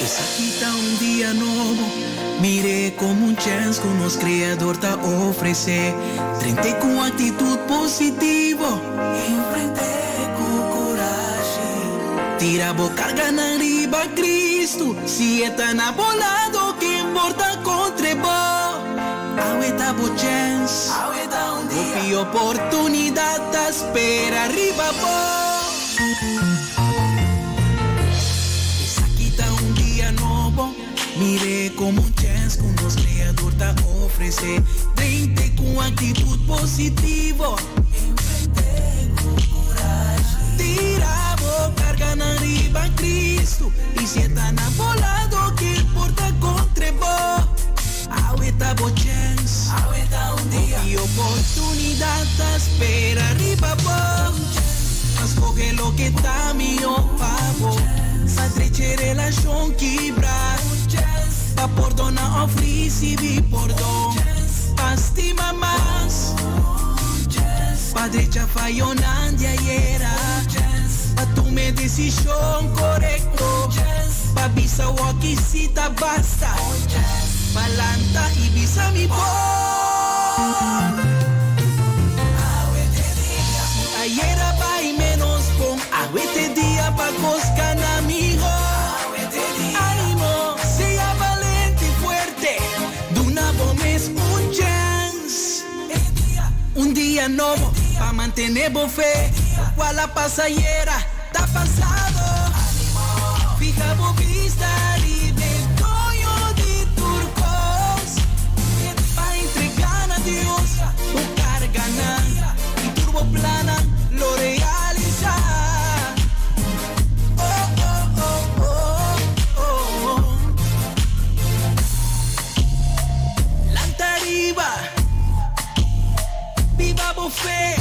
Esaki ta un dia nobo, mir'é komo un chèns ku nos Kreador ta ofresé. Drent'é ku aktitut positivo, enfrent'é ku kurashi. Tira bo karganan riba Kristu, si e ta na bo lado, ken por ta kontr'e bo? Awe ta bo chèns, hopi oportunidat ta spera riba bo. Esaki ta un dia nobo, mir'é komo un chèns ku nos Kreador ta ofresé. Drent'é ku aktitut positivo, enfrent'é ku kurashi. Tira bo karganan riba Kristu, i si e ta na bo lado, ken por ta kontr'e bo? Awe ta bo chèns, hopi oportunidat ta spera riba bo. Pa skohe loke ta mihó pa bo, pa drecha e relashon kibrá, pa pordoná òf risibí pordon, pa stima mas, pa drecha fayonan di ayera, pa tuma e desishon korekto, pa bisa wòki si ta basta. Pa lanta i bisa mi bon. Si ayer a bai menos bon, awe t'e dia pa kos kana miho. Animo, sea balente i fuerte, duna bo mes un chèns. Un dia nobo pa mantené bo fe, lokual a pasa ayera ta pasado. Fiha bo bista riba e Doño di tur kos, pa entregá na Dios bo karganan i tur bo plannan lo realisá. Oh, oh, oh, oh, oh. Lanta riba, biba bo fe.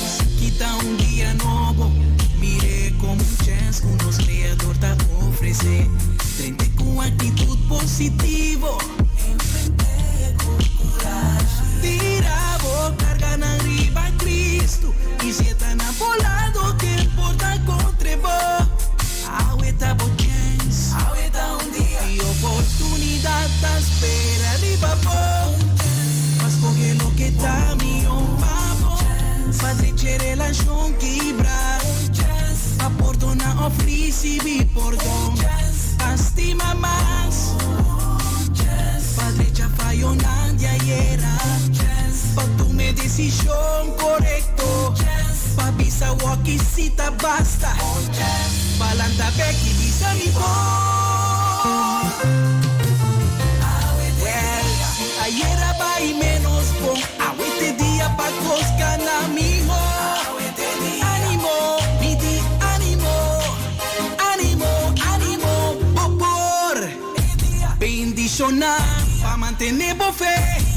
Esaki ta un dia nobo, mir'é komo un chèns ku nos Kreador ta ofresé. Drent'é ku aktitut positivo, enfrent'é ku kurashi. Tira bo karganan riba Kristu, i si e ta na bo lado, ken por ta kontr'e bo? Awe ta bo chèns, hopi oportunidat ta spera riba bo. Pa skohe loke ta mihó pa bo, pa drecha e relashon kibrá, pa pordoná òf risibí pordon, pa stima mas, pa drecha fayonan di ayera, pa tuma e desishon korekto, pa bisa wòki si ta basta, pa lanta bek i bisa mi bon. Wèl, si ayera bai ménos bon, awe t'e dia pa kos kana mihó. Ánimo, mi di ánimo, ánimo, ánimo, bo por bendishoná pa mantené bo fe.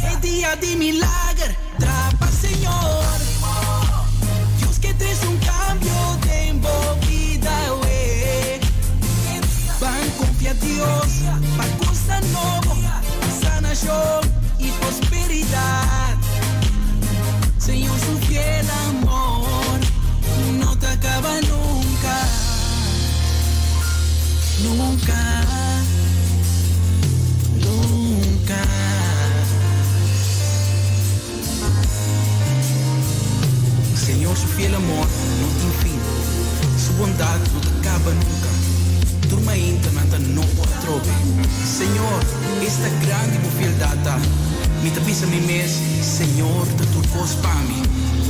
E dia di milager trapa Señor. Dios ke trese un kambio den bo bida awe. Ban konfia Dios pa kosnan nobo, sanashon i prosperidat. Señor su fiel amor no ta kaba nunka, nunka, nunka. Señor su fiel amor no tin fin, su bondad no ta caba nunca. Tur mainta nan ta nobo atrobe. Señor, esta grandi bo fieldad ta! Mi ta bisa mi mes, Señor ta tur cos pa mi,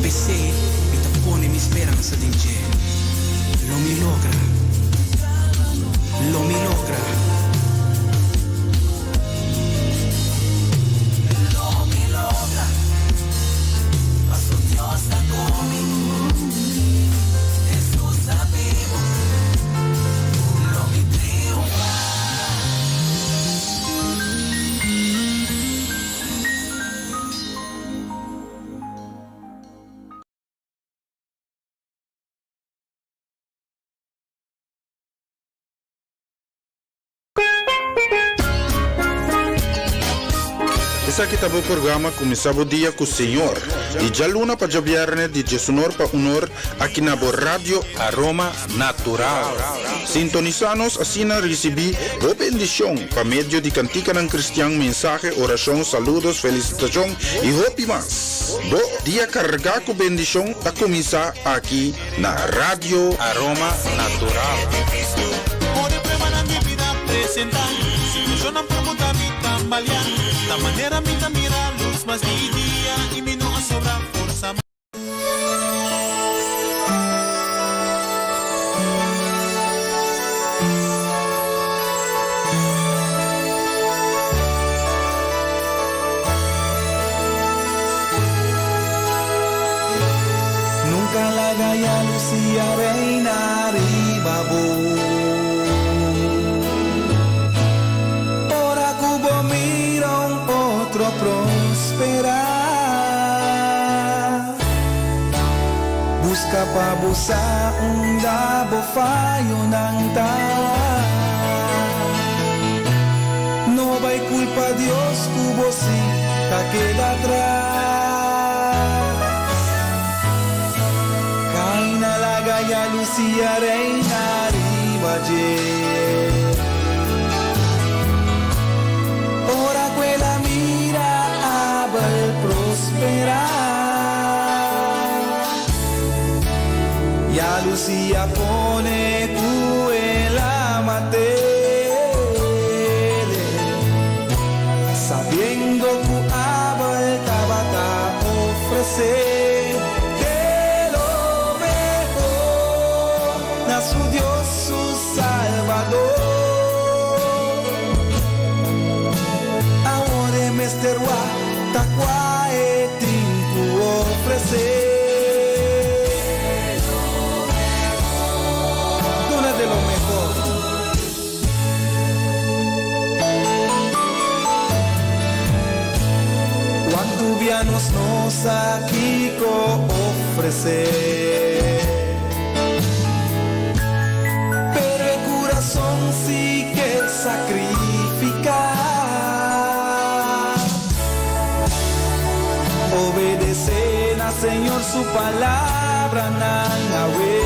p'esey mi ta pone mi speransa den dje. Lo mi logra. Lo mi logra. Lo mi logra, paso Dios ta ku mi. Hesus ta bibu, lo mi triunfá. Esaki ta bo programa Kuminsá Bo Dia ku Señor, di djaluna pa djabièrnè di diesunor pa unor aki na bo Radio Aroma Natural. Sintonisá nos asina risibí bo bendishon pa medio di kantikanan kristian, mensahe, orashon, saludos, felisitashon i hopi mas. Bo dia kargá ku bendishon ta kuminsá aki na Radio Aroma Natural. Nunca laga yalusia reina riba bo. Ora cu bo mira un otro prospera, busca pa bo sa unda bo fayonan ta. No bai culpa Dios cu bo si ta keda atras. Kaina laga yalusia reina riba dje. Ora ku el a mira Abel prosperá, yalusia pone ku el a mat'é. Sabiendo ku Abel tabata ofresé de lo mehor na su Dios, su Salbador. Awor e mester wak ta kua e tin ku ofresé. Duna de lo mehor. Cuantu bia nos no sa kico ofrece, pero e curason si ke sacrifica. Obedece na Señor su palabranan awe.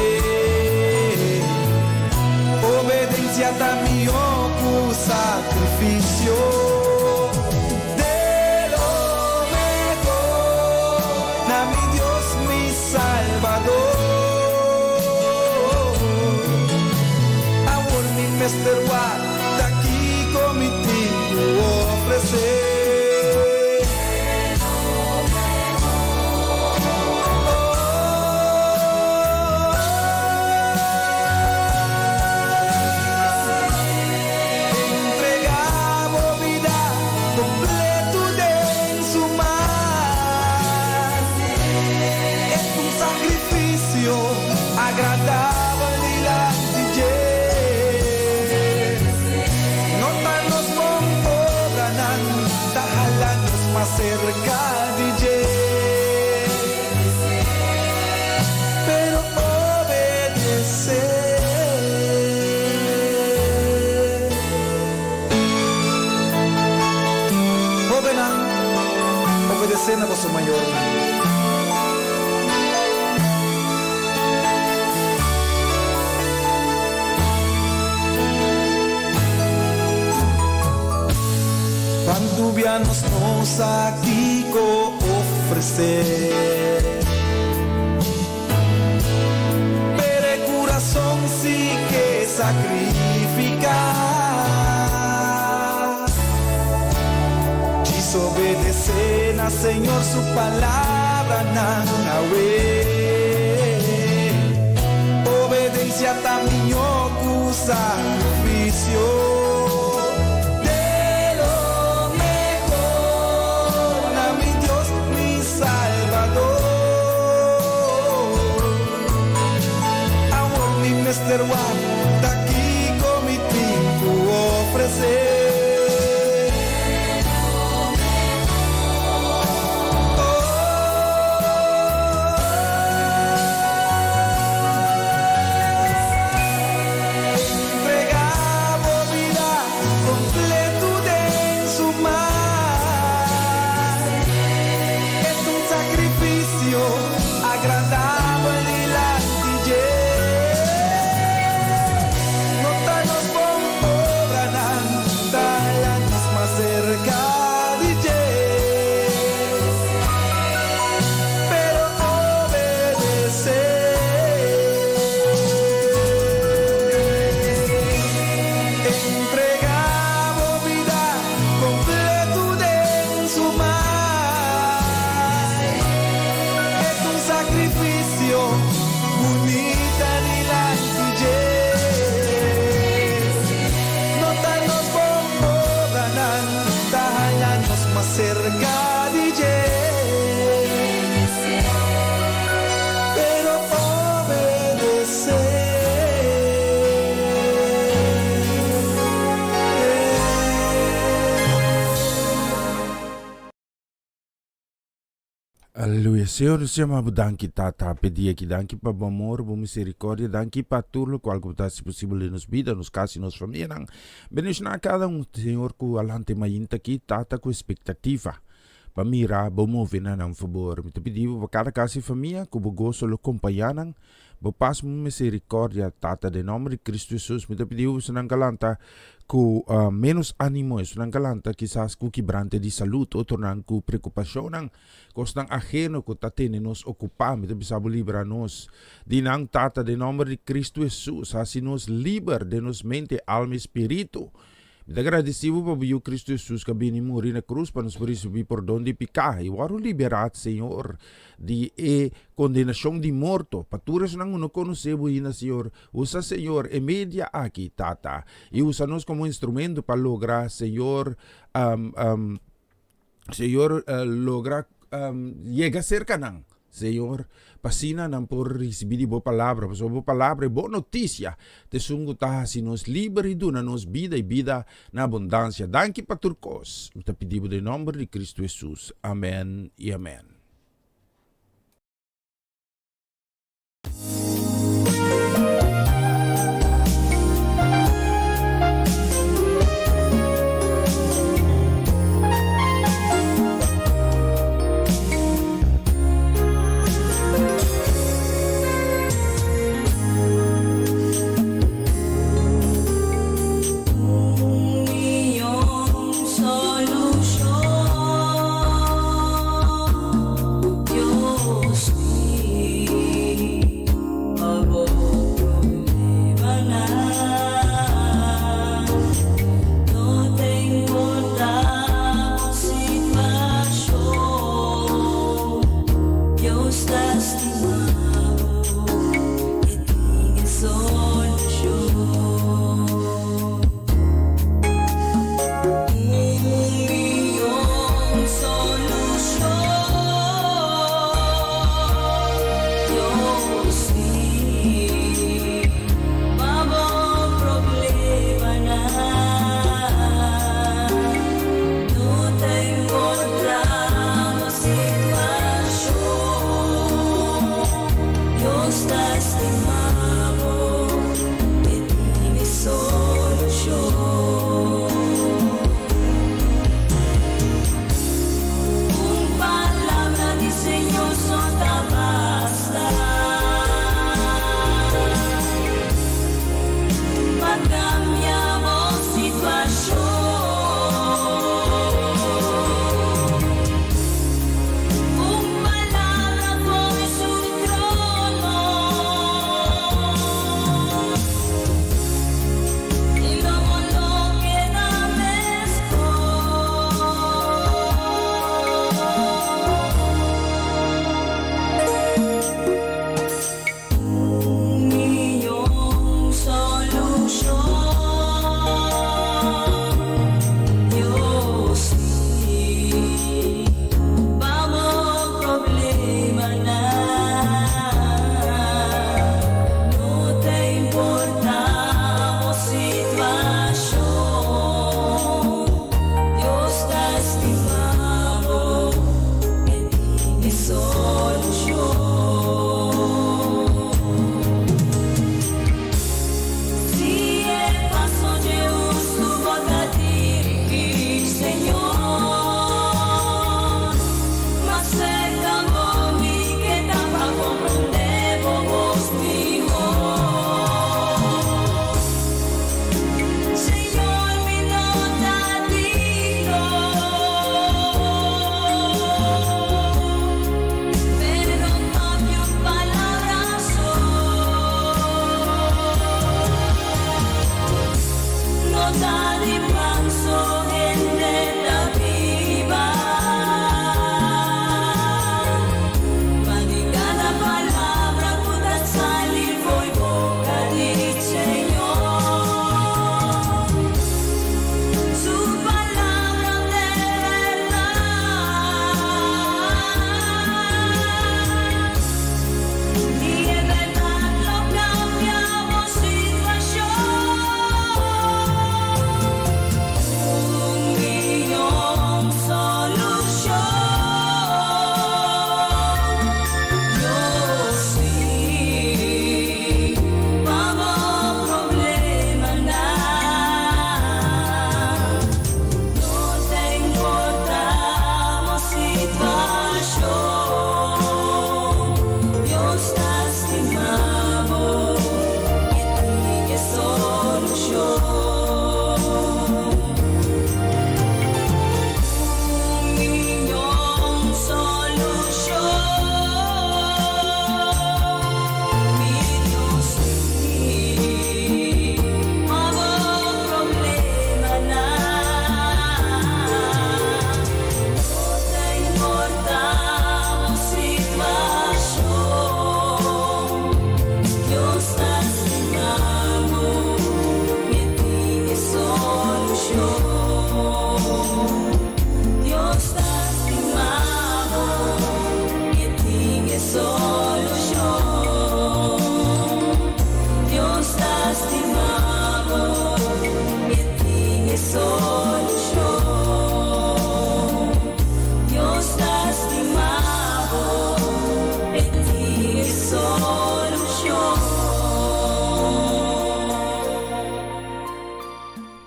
Obedencia ta mihó ku sakrifisio. De lo mehor na mi Dios, mi Salbador. Awor mi mester wak ta kiko mi tin ku ofresé. Entrega bo bida completo den su man. Es un sacrificio agradabel dilanti dje. No ta nos bon obranan ta hala nos mas cerca di dje. Pero obedecé. Hóbennan, obedecé na boso mayornan. Cuantu bia nos no sa kico ofrecé. Pero e curason si ke sacrifica. Djis obedecé na Señor su palabranan awe. Obedencia ta mihó cu sacrificio. De lo mehor na mi Dios, mi Salbador. Awor mi mester wak ta kiko mi tin ku ofresé. Entrega bo bida completo den su man. Aleluya. Señor, nos yama bo danki, Tata, p'e dia aki. Danki pa bo amor, bo misericordia. Danki pa tur locual cu bo ta haci posibel den nos bida, nos casa y nos famianan. Bendiciona cada un, Señor, cu alante mainta aki, Tata, cu expectativa pa mira bo move na nan fabor. Mi ta pidi bo pa cada casa y famia cu bo goso lo compaña nan. Bo pas bo misericordia, Tata, den nomber di Cristo Jesus. Mi ta pidi bo esunnan ka lanta cu menos animo, esunnan ka lanta kisas cu kibrante di salud, otronan cu preocupacionnan, cosnan ajeno cu ta tene nos ocupa. Mi ta bisa bo libra nos di nan, Tata, den nomber di Cristo Jesus. Haci nos liber den nos mente, alma y spiritu. Mi ta gradisí bo pa bo Yu Kristu Hesus ku a bini muri na krus pa nos por risibí pordon di piká i wòrdu liberá, Señor, di e kondenashon di morto. Pa tur esnan ku no konosé bo ainda, Señor, usa, Señor, e media aki, Tata, i usa nos komo instrumento pa logra, Señor, Señor, logra yega serka nan, Señor, pa asina nan por risibí di bo palabra, pasobra bo palabra e bon notisia ta esun ku ta hasi nos liber i duna nos bida i bida na abundansia. Danki pa tur kos. Mi ta pidi bo den nòmber di Kristu Hesus. Amèn i amèn.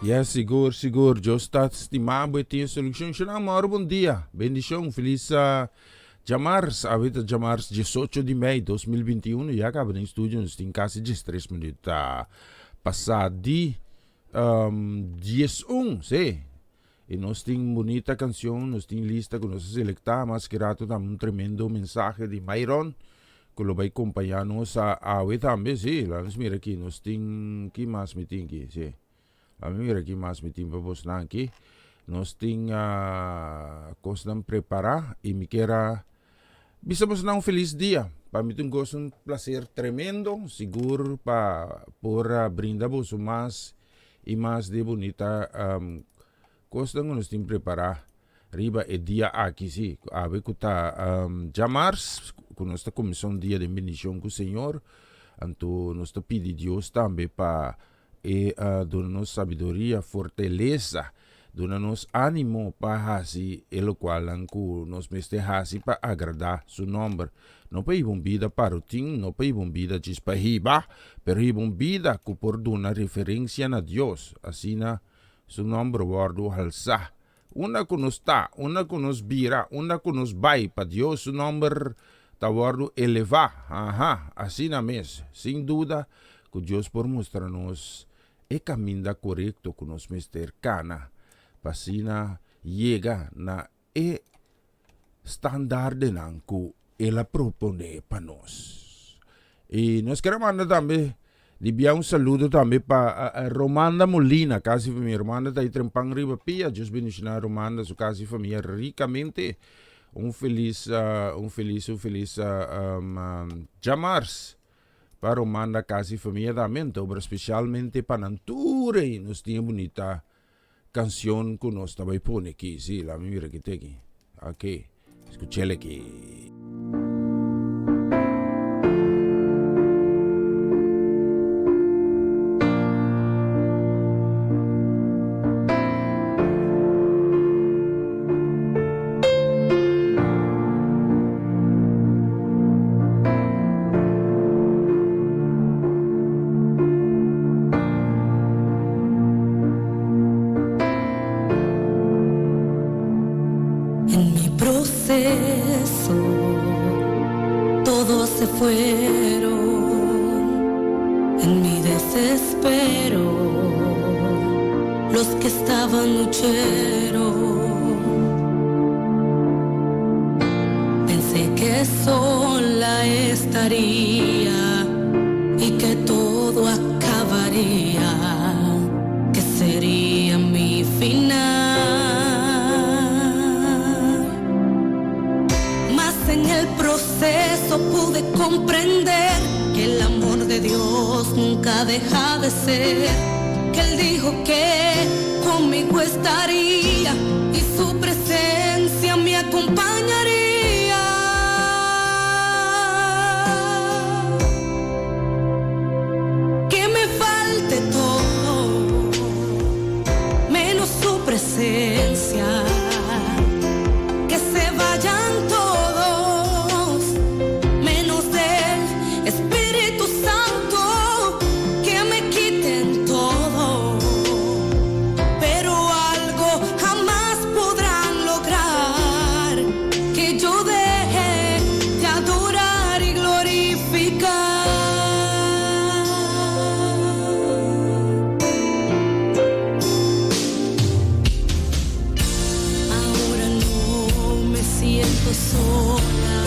Yes, sigur, sigur. Dios ta stima bo e tin e solucion. Shona Mauro, bon dia. Bendicion. Feliz uh, djamars. Awe ta djamars 18 di mei 2021. Ya caba den studio. Nos tin casi 13 minuut uh, pasa di um, 11. Sí. Y nos tin bunita cancion, nos tin lista cu nos a selecta, mas ki rato tambe un tremendo mensahe di Myron cu lo bay compaña nos a awe tambe, si, laga nos mira aki, nos tin, ki mas mi tin aki, si, laga mi mira ki mas mi tin pa bosnan aki, nos tin cosnan prepara y mi kier a bisa bosnan un feliz dia, pa mi ta un gozo, un placer tremendo, sigur pa por a brinda boso mas i mas di e bunita kosnan ku nos tin prepará riba e dia aki, sí, awe ku ta djamars, ku nos ta kuminsá un dia den bendishon ku Señor, anto nos ta pidi Dios tambe pa e duna nos sabiduria, fortalesa, duna nos ánimo pa hasi e lokualnan ku nos mester hasi pa agradá su nòmber. No pa hiba un bida pa rutin, no pa hiba un bida djis pa hiba, pero hiba un bida ku por duna referensia na Dios, asina Su nòmber wòrdu halsá. Unda ku nos ta, unda ku nos bira, unda ku nos bai, pa Dios Su nòmber ta wòrdu elevá. Aha, asina mes, sin duda ku Dios por mustra nos e kaminda korekto ku nos mester kana pa asina yega na e standaardenan ku el a proponé pa nos. I nos ker a manda tambe di bia un saludo tambe pa Romanda Molina, kas di famia. Romanda ta ei trempan riba pia. Dios bendishoná Romanda, su kas di famia rikamente. Un felis, un felis, un felis djamars pa Romanda, kas di famia tambe. Anto, pero spesialmente pa nan tur ei nos tin e bunita Cancion cu nos ta bay pone aki, si, laat mi mira ki teki. Ok, escuchele aki. En mi proceso todos se fueron, en mi desespero los que estaban huyeron. Pensé que sola estaría y que todo acabaría, que sería mi final. Mas en el proceso pude comprender que el amor de Dios nunca deja de ser, que Él dijo que conmigo estaría y su presencia me acompañaría. Que me falte todo, menos su presencia. Que se vayan todos, menos el Espíritu Santo. Que me quiten todo, pero algo jamás podrán lograr que yo deje de adorar y glorificar. Ahora no me siento sola.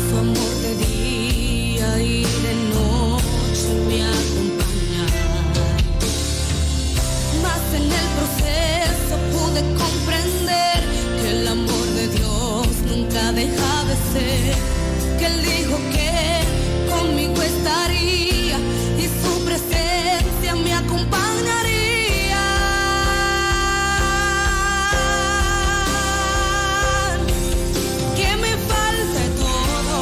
Su amor de dia y de noche me acompaña. Mas en el proceso pude comprender que el amor de Dios nunca deja de ser. Que Él dijo que conmigo estaría y su presencia me acompañaría. Que me falte todo,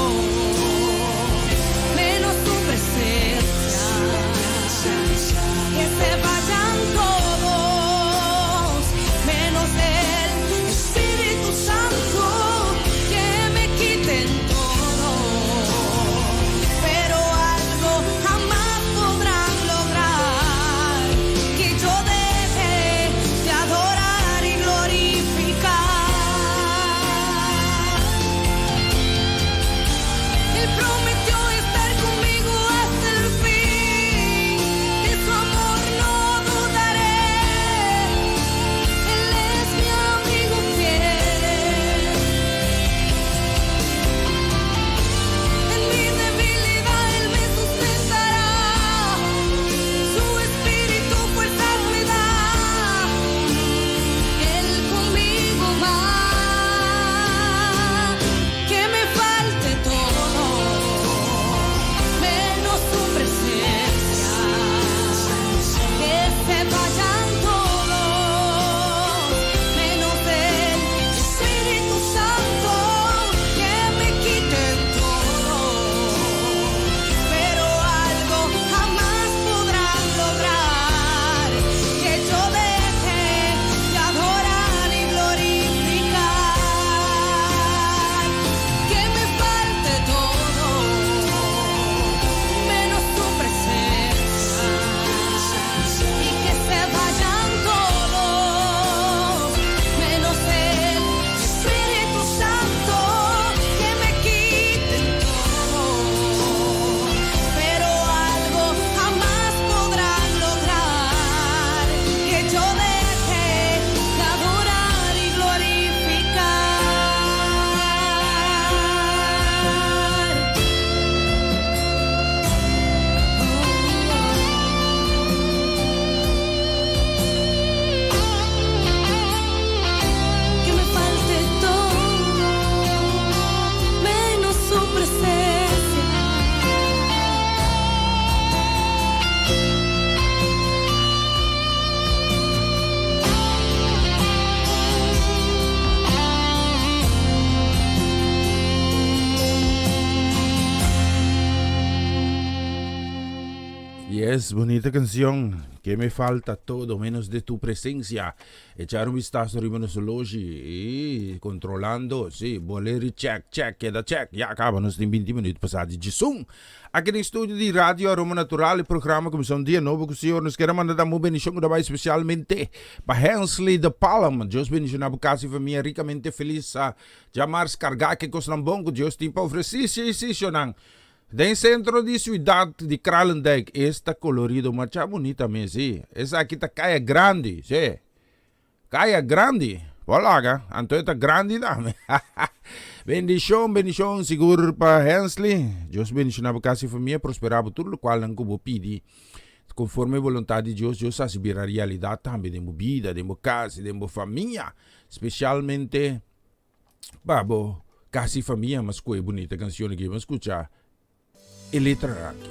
menos su presencia. Que se vayan todos, menos el Espíritu Santo. Que me quiten todo. Yes, bonita cancion. Que me falta todo menos de tu presencia. Echar un vistazo riba nos horloge y controlando. Sí, boleri check, check, keda check. Ya caba nos tin 20 minuut pasa di djesun. Aki den studio di Radio Aroma Natural e programa cuminsa un dia nobo cu Señor. Nos kier a manda ta mu bendicion cu ta bay especialmente pa Hensley de Palm. Dios bendiciona bo casa y famia ricamente feliz. Djamars carga ke cosnan bon cu Dios tin pa ofreci. Sí, sí, shonnan. Den sentro di siudat di Kralendijk esta kolorido macha bunita mes si. Esaki ta Kaya Grandi, si. Kaya Grandi. Por laga, anto e ta grandi tambe. Bendishon, bendishon sigur pa Hensley. Dios bendishona bo kas i famia, prospera bo tur lokualnan ku bo pidi. Konforme boluntat di Dios, Dios hasi bira realidat tambe den bo bida, den bo kas i den bo famia. Spesialmente Pa bo casi famia mas cu e bunita cancion aki bo scucha e letra aki.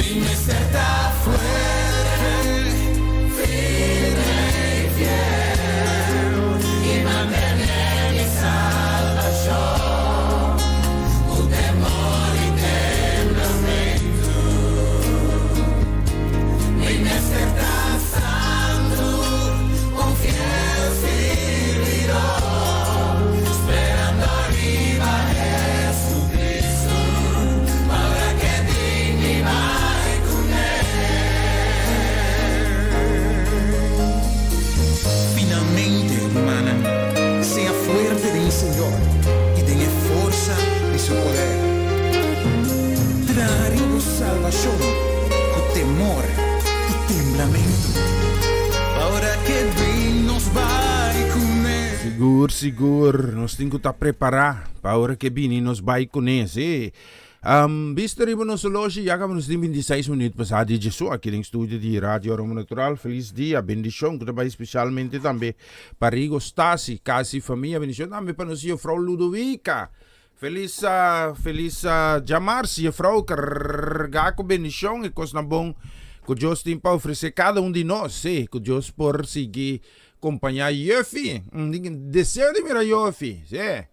Mi mester ta fuerte, firme i fiel, i mantené mi salbashon ku temor i temblamentu. Mi mester ta santu, un fiel sirbidó, sperando riba Jesucristo, pa ora ku e bin mi bai kuné. Finalmente, rumannan, sea fuerte den Señor i den e forsa di su poder. Traha riba salbashon ku temor i temblamentu. Ora ku e bin nos bai kuné. Sigur, sigur, nos tin ku ta prepará pa ora ku e bini nos bai kuné, sí. Bista riba nos oloshi, ya kaba nos tin 26 minüt pasá di djesu aki den studio di Radio Aroma Natural. Felis dia, bendishon ku ta bai spesialmente tambe pa Rigo Stasi, kasi famia. Bendishon tambe pa nos jefrou Ludovica. Felis, felis djamars, jefrou, kargá ku bendishon i kosnan bon ku Dios tin pa ofresé kada un di nos. Sí, ku Dios por sigui kompañá Jeffy. Deseo di mira Jeffy, sí.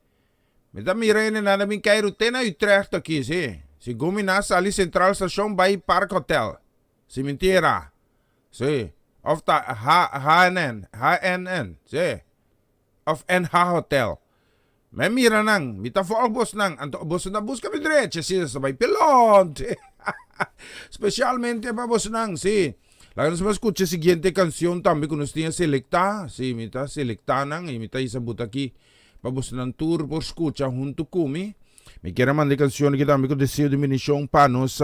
Mi ta mira hende nan ta bin keiru te na Utrecht aki, sí. Segun mi nan sali Centraal Station bai Park Hotel. Si mentira. Sí. Of ta H HNN, HNN, sí. Of NH Hotel. Mi a mira nan, mi ta volg bosnan, anto boso ta buska mi drecha, sí, ta bai pelonte. Specialmente pa bosnan, sí. Laga nos por scucha e siguiente cancion tambe cu nos tin a selecta. Sí, mi ta selecta nan y mi ta hisa buta aki pa bosnan tur por scucha hunto cu mi. Mi kier a manda e cancion aki tambe cu deseo di bendición pa nos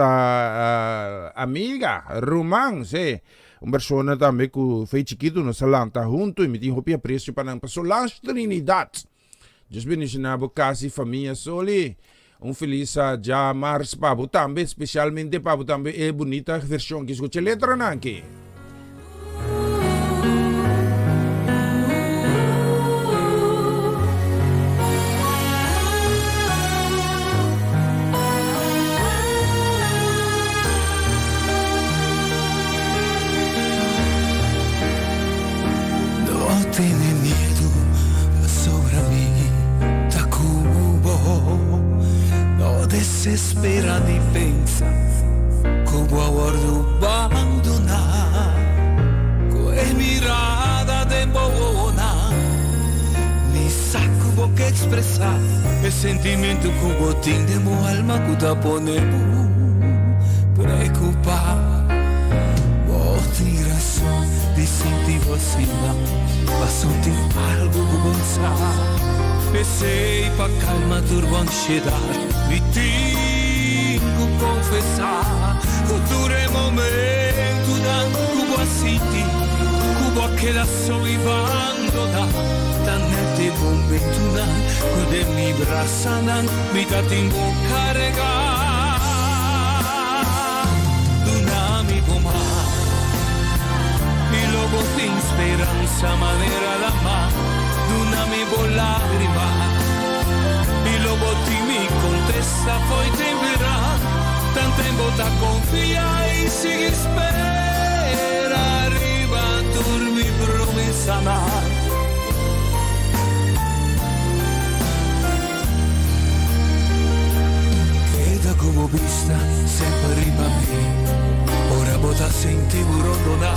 amiga, ruman, sí. Un persona tambe cu fe chikito nos a lanta hunto y mi tin hopi aprecio pa nan. Pa Solange Trinidad. Dios bendiciona bo casa y famia Soli. Un feliz djamars pa bo tambe, specialmente pa bo tambe e bunita version ki scucha letranan aki. No tene miedu pasobra mi ta ku bo. No desespera ni pensa ku bo a wòrdu bandoná. Ku e mirada den bo wowonan mi sa ku bo ke ekspresá e sentimentu ku bo tin den bo alma ku ta pone bo preokupá. Bo tin rason di sinti bo asina, paso tin algu ku bo sa. P'esei pa kalma tur bo ansiedat, mi tin ku konfesá ku tur e momentunan ku bo a sinti ku bo a keda so i bandoná, ta nèt e momentunan ku den mi brasanan mi ta tin bo karegá. Duna mi bo man i lo bo tin speransa manera lama. Duna mi bo lágrima i lo bo tin mi kontesta fo'i tempera. Tanten bo ta konfia i sigui spera riba tur mi promesanan. Keda ku bo bista semper riba mi. Ora bo ta sinti bo rondoná,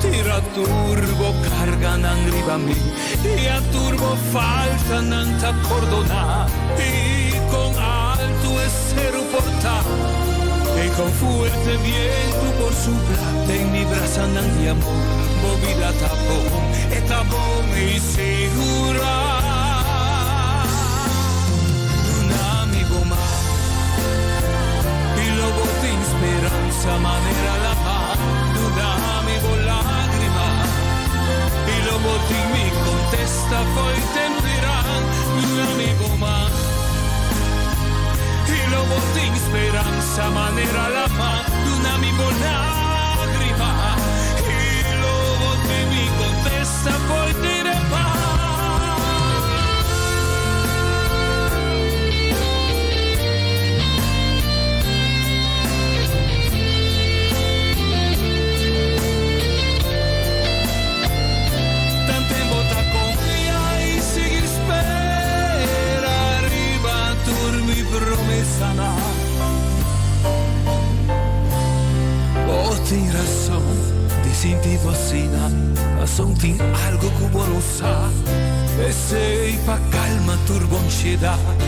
tira tur bo karganan riba mi, i a tur bo faltanan ta pordoná. I kon altu e seru por ta, i kon fuerte bientu por supla, den mi brasanan di amor bo bida ta bon, e ta bon i sigurá. Duna mi bo man i lo bo tin speransa manera lama. Duna mi bo lágrima i lo bo tin mi kontesta fo'i temperan. Duna mi bo man i lo bo tin speransa manera lama. Duna mi bo lágrima i lo bo tin mi kontesta fo'i tin rason di sinti bo asina, pasobra tin algu ku bo no sa. P'esei pa kalma tur bo ansiedat,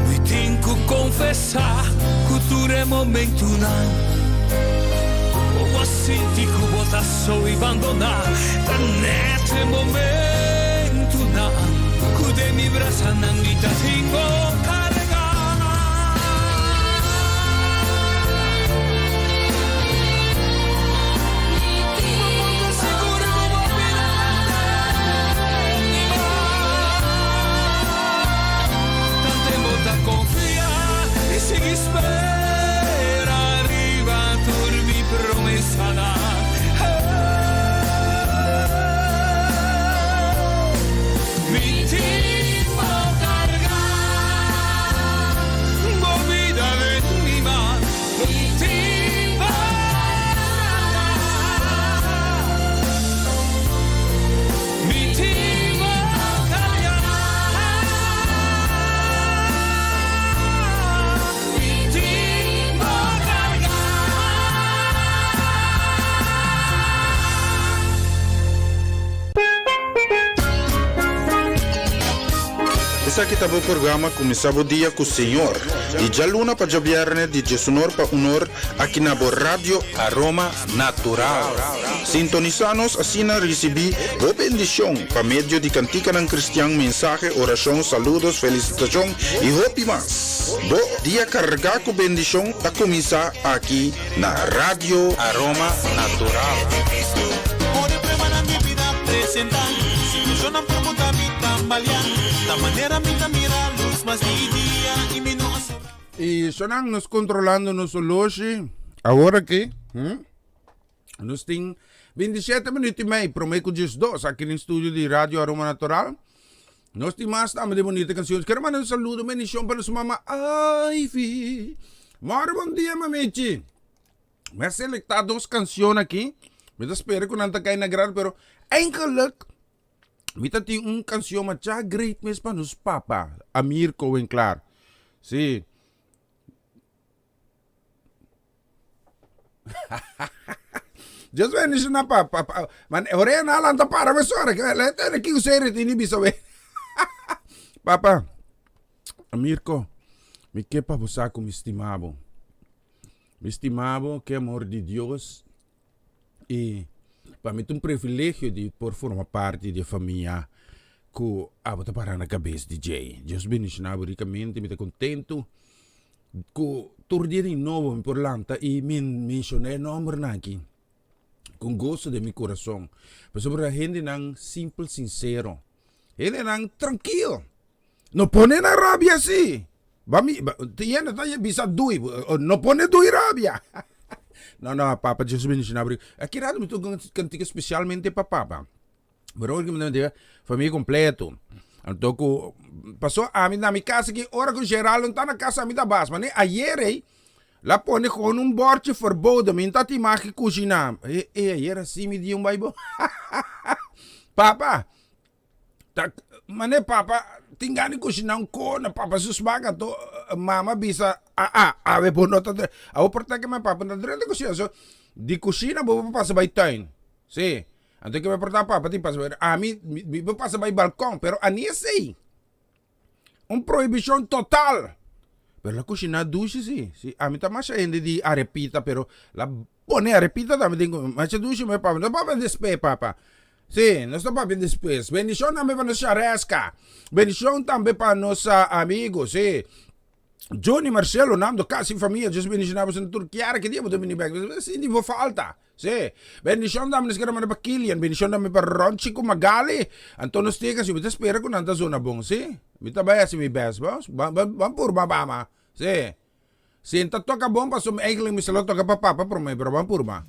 mi tin ku konfesá ku tur e momentunan ku bo a sinti ku bo ta so i bandoná, ta nèt e momentunan ku den mi brasanan mi ta tin bo kargá. Esaki ta bo programa Kuminsá bo dia ku Señor, di djaluna pa djabièrnè di djesunor pa unor aki na bo Radio Aroma Natural. Sintonisá nos asina risibí bo bendishon pa medio di kantikanan kristian, mensahe, orashon, saludos, felisitashon i hopi mas. Bo dia kargá ku bendishon ta kuminsá aki na Radio Aroma Natural. I sonan nos kontrolando nos oloshi awor aki. Hm? Nos tin 27 minuut i mei promé ku 12 aki den studio di Radio Aroma Natural. Nos tin mas tambe di bonita canciones. Quiero mandar un saludo, bendición para su mamá Ivy. Moro bon dia, mamichi. Me a selecta dos canción aquí. Mi ta spera ku nan ta kai na grado, pero eigenlijk mi ta tin un canción macha great mes pa nos papa, Amir Cohen Klaar. Sí. Dios bendiciona pa, pa, pa. Man, ore na lanta para me sora. Le tene ki usere tini bisa we. Papa, Mirko, mi ke pa bo sa ku mi stima bo. Mi stima bo ke amor di Dios i pa mi ta un privilegio di por forma parti di e famia ku abo ta para na kabes di djei. Dios bendiciona bo rikamente, mi ta kontentu. Ku tur dia di nobo mi por lanta i menshoná e nòmbernan aki ku goso den mi kurason. Pasobra hendenan simpel, sinsero, hendenan trankil, no pone nan rabia si. Ba mi, tin hende ta bisa dui, no pone dui rabia. No, no, papa Dios bendiciona bo. Aki rato mi ta kantika spesialmente pa papa. Pero ora ku mi ta mete famia kompleto. Anto ku paso ami na mi kas aki ora ku Geraldo no ta na kas ami ta bas. Mane ayer ei la pone gewoon un bordje verboden mi no ta tin mag kushiná. E e ayer asi mi di un bai bo. Papa ta mane papa tin gana di kushiná un kona papa su smak anto mama bisa a a awe bo no ta awe por ta ke papa no ta drenta kushina so di kushina bo por pasa bai tuin si. Anto ke me porta papa tin pasa bai ami mi por pasa bai balkon pero ani esei un prohibishon total pero la kushina dushi si si ami ta masha hende di arepita pero la pone arepita tambe den masha dushi me papa no papia despues papa si nos ta papia despues bendishon tambe pa nos shareska bendishon tambe pa nos amigo si Johnny Marcelo Nando casi famia Dios bendiciona boso tur kiara ki dia bo ta bini bek sinti bo falta si bendicion tambe nos kere manda pa Kilian bendicion tambe pa Ronchi ku Magali anto nos tega si mi ta spera ku nan ta zona bon si mi ta bai hasi mi best bo ban purba bama si si ta toka bon pasobra eigenlijk mi salo toka pa papa prome pero ban purba.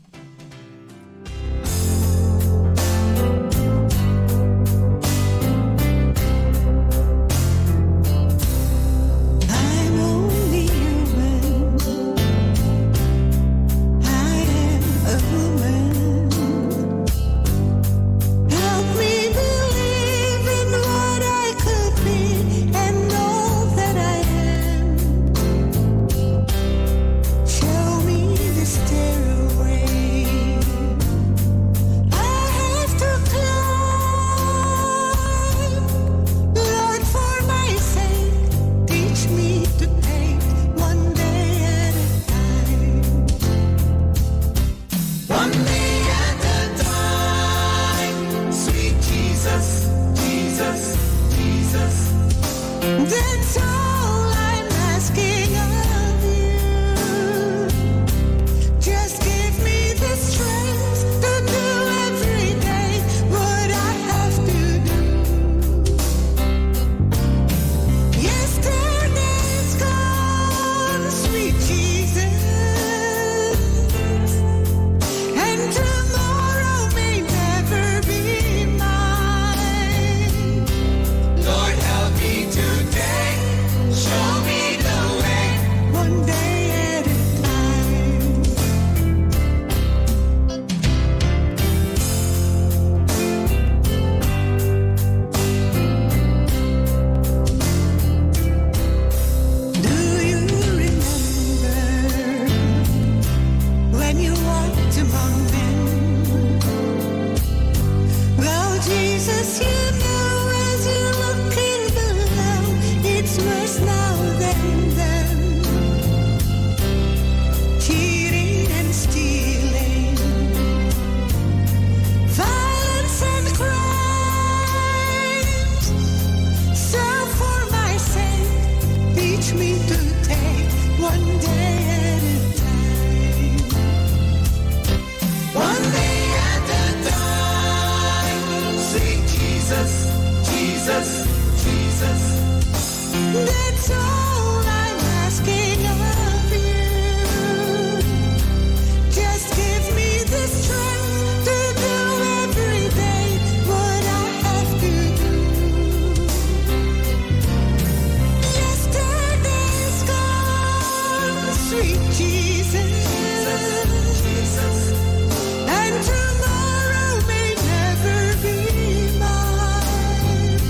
among men. Well, Jesus, you know as you look in below, it's worse now than then. Cheating and stealing, violence and crimes. So for my sake, teach me to take one day at a time. One day at a time. Sweet Jesus, Jesus, Jesus. That's all I'm asking of you. Just give me the strength to do every day what I have to do. Yesterday's gone, sweet Jesus. And tomorrow may never be mine.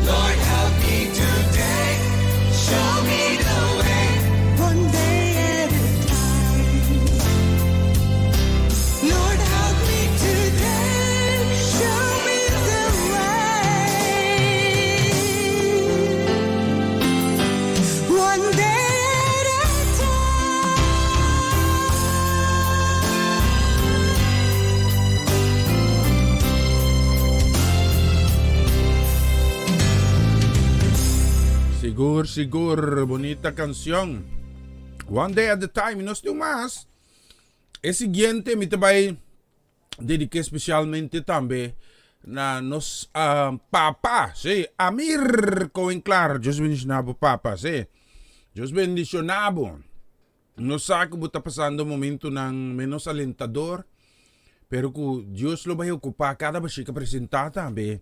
Lord, help me today. Show me the way. One day at a time. Lord, help me today. Show me the way. One day at a time. Sigur, sigur, bunita cancion. One Day at a Time, nos tin mas. E siguiente, mi ta bay dedica specialmente tambe na nos papa, si, Amir Cohen Clar. Dios bendiciona bo, papa, si. Dios bendiciona bo. Nos sa cu bo ta pasando momentonan menos alentador, pero cu Dios lo bay ocupa cada bashí cu presenta tambe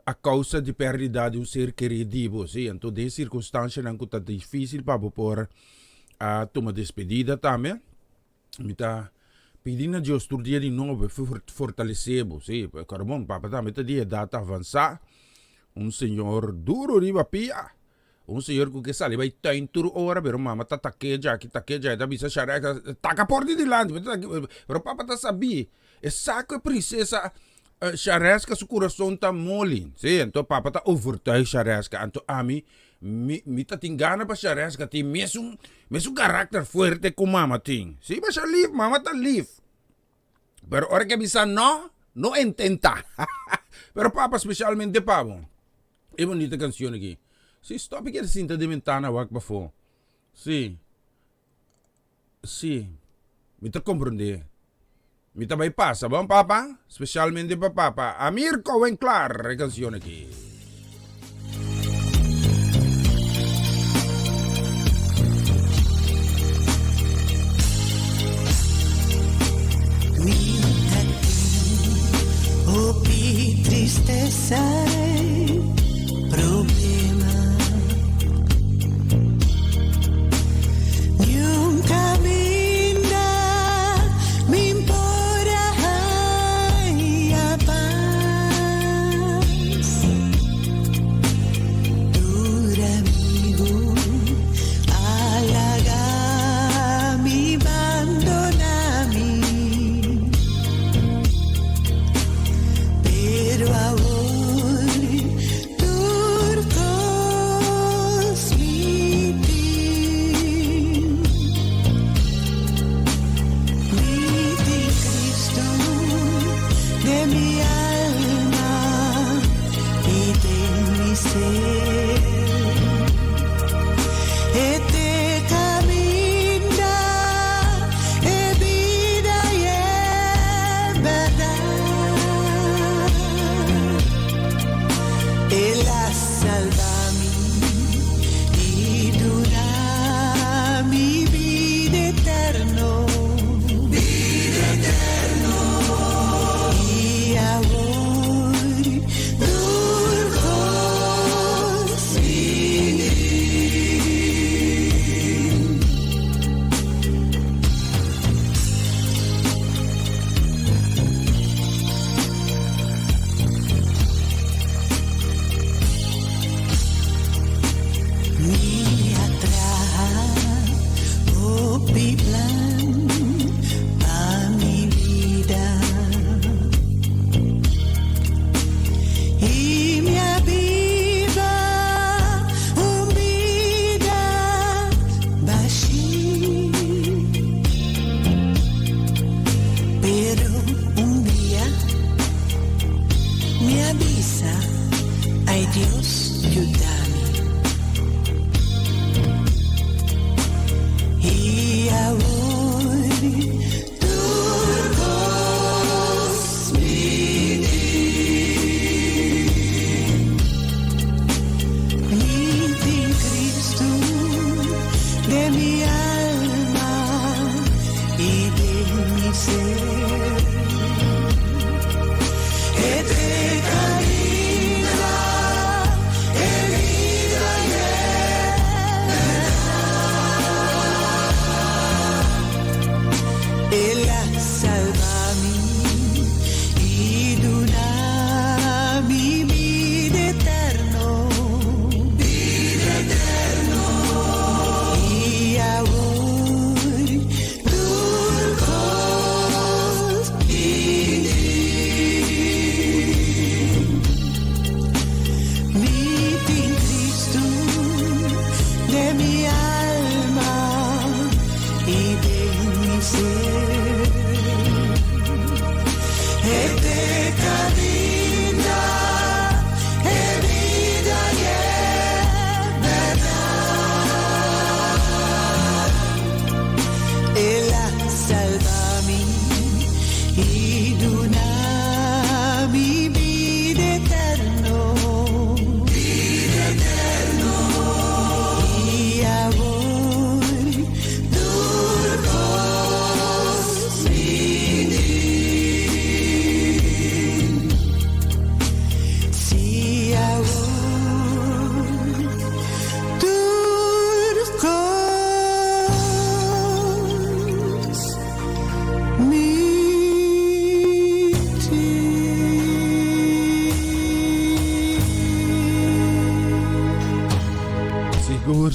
a causa di perdida di un ser keri di bo, si. Anto den circunstancianan cu ta dificil pa bo por a tuma despedida tambe, mi ta pidi na Dios tur dia di nobo pa fortalece bo, si. Carbon, papa tambe ta di edad avansa, un señor duro riba pia. Un señor cu ke sali bay tuin tur ora, pero mama ta tak'é djaki, tak'é djai, ta bisa Sharek, taka por di dilanti, pero papa ta sabí, e sa cu e princesa Shareska su curason ta moli, sí, anto papa ta overtuig Shareska, anto ami, mi, mi ta tin gana pa Shareska tin mesun, mesun karakter fuerte cu mama tin, sí, masha lif, mama ta lif, pero ora ke bisa no, no intenta, pero papa specialmente pa bo. E bonita cancion aki. Si, stop e keda sinta den ventana wak pafó. Si. Si. Mi ta comprende. Mi ta bay pasa, bon papa? Specialmente pa papa. Amir Cohen Clar e cancion aki. Mi ta tin hopi tristesa i problema. Niun kaminda mi por a haña pas.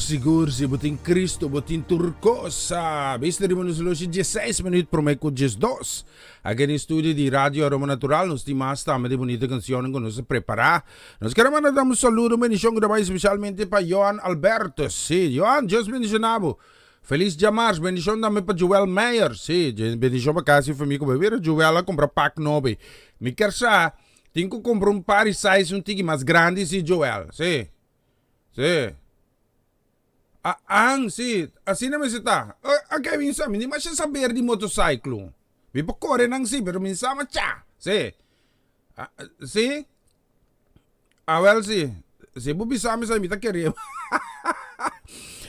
sigur, si bo tin Cristo, bo tin tur kos. Bista riba nos loshi 16 minuut prome ku 12. Aki den studio di Radio Aroma Natural nos tin mas tambe di bunita cancionnan ku nos a prepara. Nos kere manda un saludo, un bendicion ku ta bai especialmente pa Johan Albertus. Si, Johan, Dios bendiciona bo. Feliz djamars, bendicion tambe pa Joel Meyer. Si, bendicion pa casa y famia ku bai bira. Joel a compra pak nobe. Mi ker sa, tin ku compra un par di size un tiki mas grandi si Joel. Si. Sí. A an, sí. Asina mester ta. Ok, mi sa, mi ni masha saber di motorcycle. Mi por kore nan sí, pero mi sa masha. Sí. Sí? Awel sí. Si bo bisa mi sa, mi ta kere.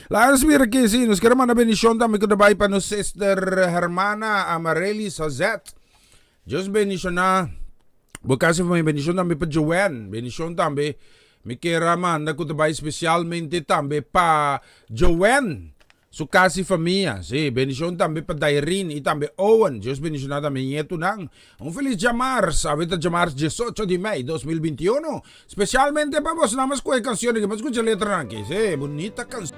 Laga nos mira aki, sí. Nos kere manda bendishon tambe ku ta bai pa nos sister hermana Amarely Sazet. Dios bendiciona bo casa y familia. Bendicion tambe pa Joanne. Bendicion tambe mi kier a manda cu ta bay specialmente tambe pa Joanne su casa y familia. Si, bendicion tambe pa Dairine y tambe Owen. Dios bendiciona tambe ñetonan. Un feliz djamars. Awe ta djamars 18 di mei 2021. Specialmente pa bos. Nan a scoge cancion aki. Bo a scucha letranan aki. Si, bunita cancion.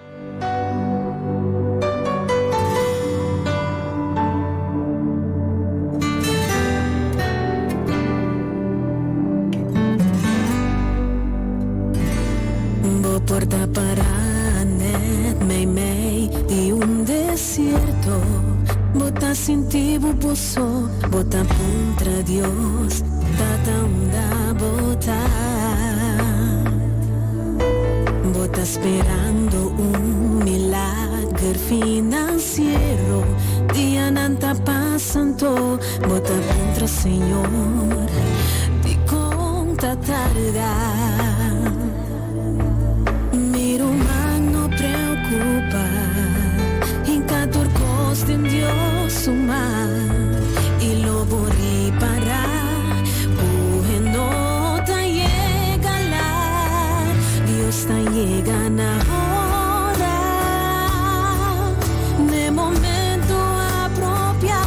Bo por ta para net meimei di un desierto, bo ta sinti bo bo so, bo ta puntra Dios, Tata unda bo ta? Bo ta sperando un milager financiero, dianan ta pasando, bo ta puntra Señor, dikon ta tarda? Mi ruman no preocupa, hinca tur cos den Dios su man, y lo bo ripara cu e no ta yega laat, Dios ta yega na ora, n'e momento apropia,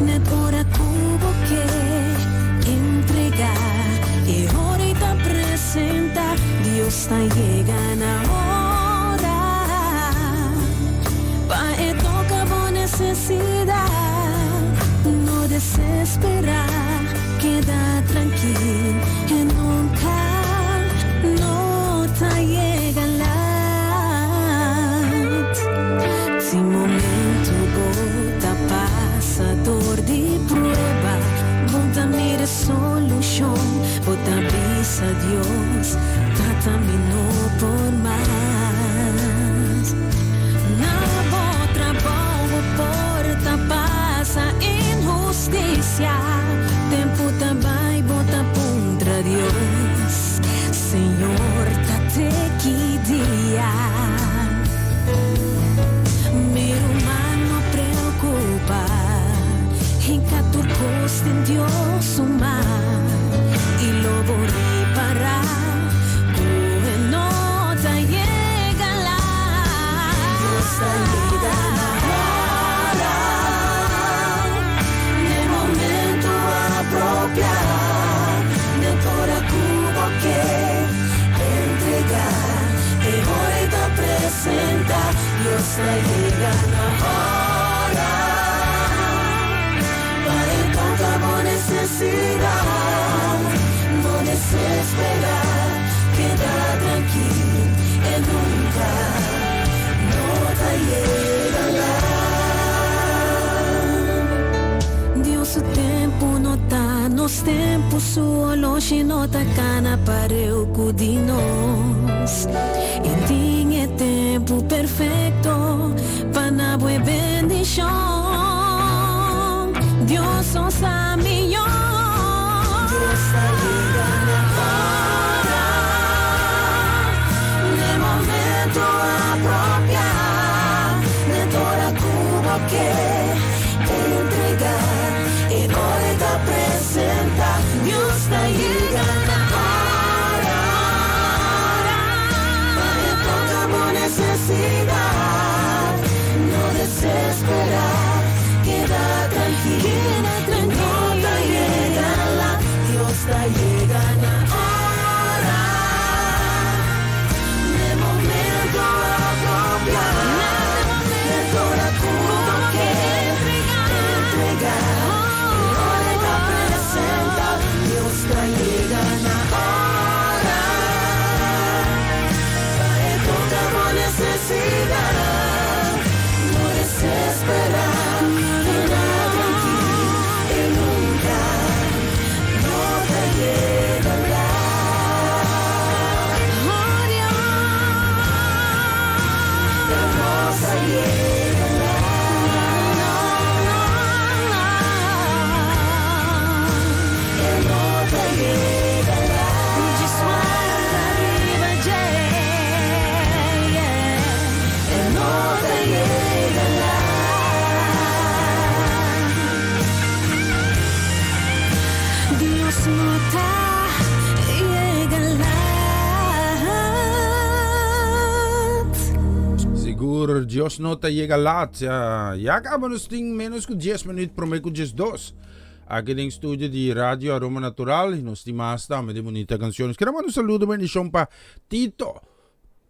net ora cu bo ke entrega, e ora ei ta presenta, Dios ta yega na ora, pa e toca bo necesidad, no desespera, keda trankil, e nunca no ta yega laat. Si momento bo ta pasa dor di prueba, bo ta mira solucion, bo ta bisa Dios, Tata mi no por mas. Na bo trabou bo por ta pasa inhusticia, tempu ta bai bo ta puntra Dios, Señor ta te ki dia? Mi ruman no preocupa, hinca tur cos den Dios su man, y lo bo ripara cu e no ta yega laat. Dios ta yega na ora, n'e momento apropia, net ora cu bo ke entrega, e ora e ta presenta. Dios ta yega na ora, pa e toca bo necesidad. No desespera, keda trankil, e nunca no ta yega laat. Dios su tempu no ta nos tempu, su oloshi no ta cana pareu cu di nos. E tin e tempu perfecto pa na bo e bendicion. Dios so sa miyor. Dios ta yega na ora, n'e momento apropia, net ora cu bo ke entrega, e ora e ta presenta. Dios ta yega na ora, pa e toca bo necesidad. No desespera, keda trankil, no ta. no ta yega laat. Sigur Dios no ta yega laat. Ya caba nos tin menos cu 10 minuut prome cu 12. Aki den studio di Radio Aroma Natural y nos tin mas tambe di bunita canciones. Quiero manda un saludo bendicion pa Tito,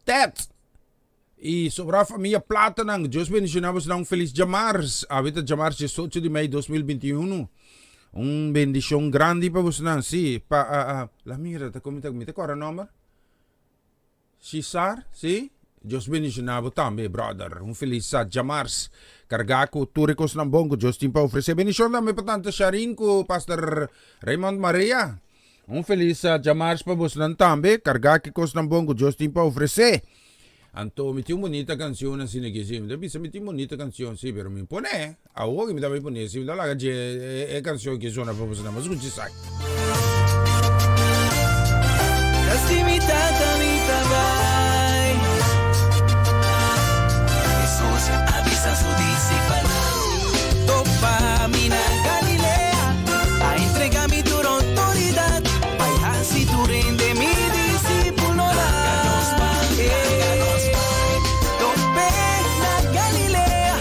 Ted y sobra familia Platanan. Dios bendiciona boso un feliz djamars. Awe ta djamars 18 di mei 2021. Un bendicion grandi pa boso nan. Si, pa uh, uh, la mira, ta mi ta mi ta cora nomber. Cesar, si? Dios bendiciona bo tambe, brother. Un feliz djamars. Carga cu tur e cosnan bon cu Dios tin pa ofrece. Bendicion tambe pa tante Sharin cu Pastor Raymond Maria. Un feliz djamars pa bosnan tambe. Carga cu e cosnan bon cu Dios tin pa ofrece. Anto mi tin un bunita cancion asina aki, si. Mi ta bisa mi tin bunita cancion, si, pero mi pone. Awor mi ta bai pone, si mi ta laga dje e cancion aki sona pa bosnan. Bo scucha esaki. Casi mi tata mi ta bai. Jesus a bisa su disipelnan, Topa mi na Galilea, a entrega mi tur autoridad, bai hasi tur hende mi disipulonnan. Tope na Galilea,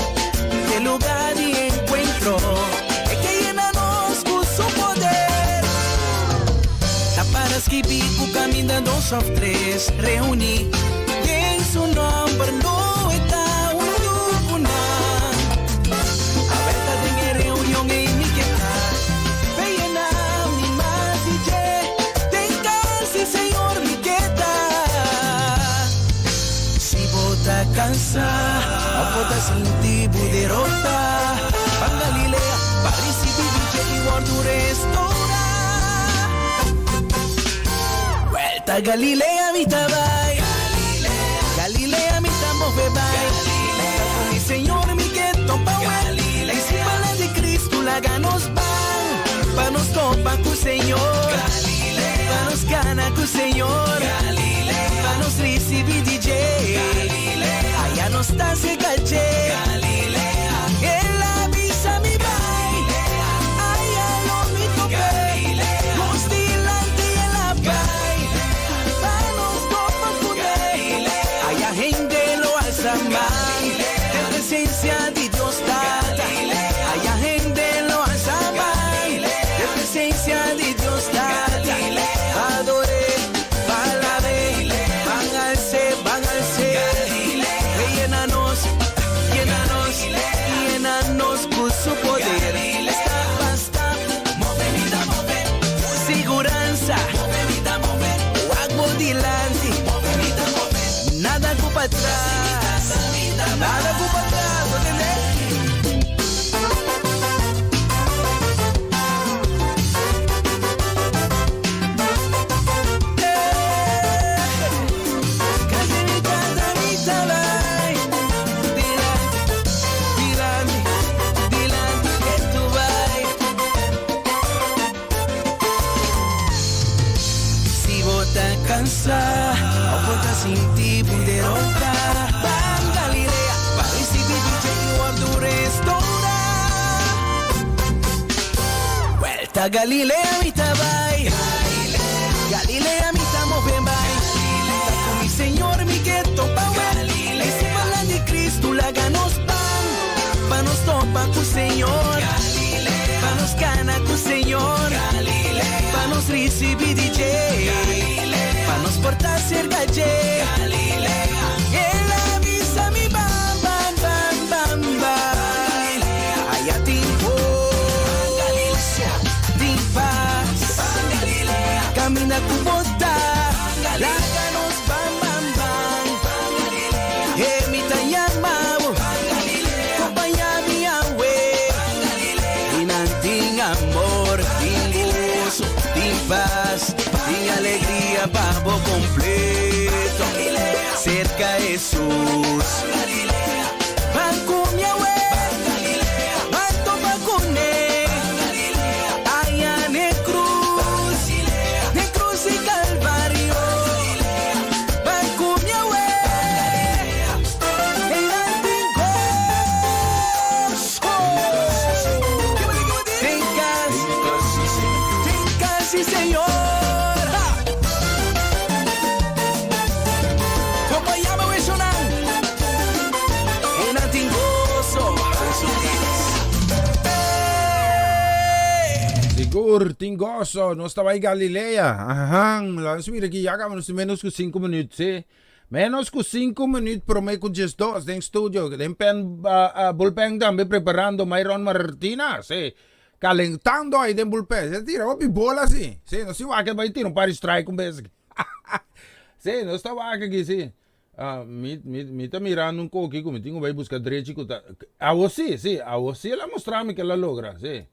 e lugar di encuentro, e ke yena nos cu su poder. Ta para skibi cu caminda dos of tres reuni den su nomber, lo e ta huntu cu nan. Awel ta den e reunion ei mi ke ta, fe yena mi mas di dje, den cas di Señor mi ke ta. Si bo ta cansa of bo ta sinti bo derota, ban Galilea pa ricibi di dje y wordo restora. Vuelta Galilea mi ta bai, Galilea mi ta move bai, Ta cu mi Señor mi ke topa wel, Discipelnan di Cristo laga nos ban, pa nos topa cu Señor, pa nos cana cu Señor, pa nos ricibi di dje, Aya nos ta cerca dje. El a bisa mi bai, aya lo mi tope, Nos dilanti el a bai, pa nos topa cune, Aya hende lo alsa man, den presencia di Dios Tata, Aya hende lo alsa man, den presencia di Dios Tata, Adore, pa alabe, ban alse, ban alse, Yena nos, yena nos, yena nos cu su poder. Stap pa stap, move mi ta move. Siguransa, move mi ta move. Wak bo dilanti, move mi ta move. Nada cu patras, nada cu patras, bo tende? Casi mi tata mi ta bai Dilanti, dilanti, dilanti ke tu bai Si bo ta cansa of bo ta sinti bo derota Ban Galilea pa ricibi DJ y wordo restora Vuelta Galilea mi ta bai Galilea mi ta move bai Ta cu mi Señor mi ke topa wel Discipelnan di Cristo laga nos ban Pa nos topa cu Señor Pa nos cana cu Señor Pa nos ricibi di dje Pa nos por ta cerca dje El a bisa mi ban ban ban ban ban Aya tin goso tin paz Camina cu bo ta Laga nos ban ban ban E mi ta yama bo Compaña mi awe Y nan tin amor Tin goso, tin paz Tin alegria pa bo completo Cerca Jesus Ban cu mi awe Ban topa cu ne Aya n'e cruz N'e cruz di Calvario Ban cu mi awe E nan tin goso Den cas Den cas di Sigur, tin goso. Nos ta bai Galilea. Ahan, laat nos mira aki. Ya caba nos tin menos cu 5 minuut, sí. Menos cu 5 minuut prome cu 12 den studio. Den pen, uh, uh, bullpen tambe preparando Myron Martina, sí. Calentando ahí den bullpen. Se tira hopi bola, sí. Sí, nos tin wak bai tira un par di strike un bes. Sí, nos ta wak aki, sí. Ah, mi, mi, mi ta mirando un koki ku mi tin ku bai buska drechi ku ta. Awo sí, sí, awo sí el a mustra mi ke el a logra, sí.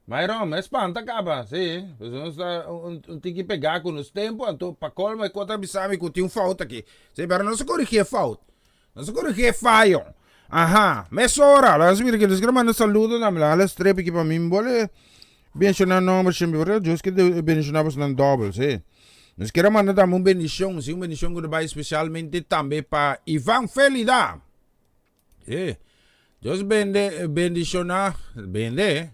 Myron, mi a spanta kaba, sí. Pasobra nos ta un, un tiki pegá ku nos tempu, anto pa kolmo e kota a bisa mi ku tin un fout aki. Sí, pero nos a korigí e fout. Nos a korigí e fayo. Aha, mesora, laga nos mira aki, nos kere manda saludo na mi, laga la strep aki pa mi, mi bole Benshoná nomber shembe por Dios ke bendishoná bosonan dòbel, sí. Nos kier a manda tambe un bendishon, sí, un bendishon ku ta bai spesialmente tambe pa Ivan Felida. Sí. Dios bende, bendishoná, bende,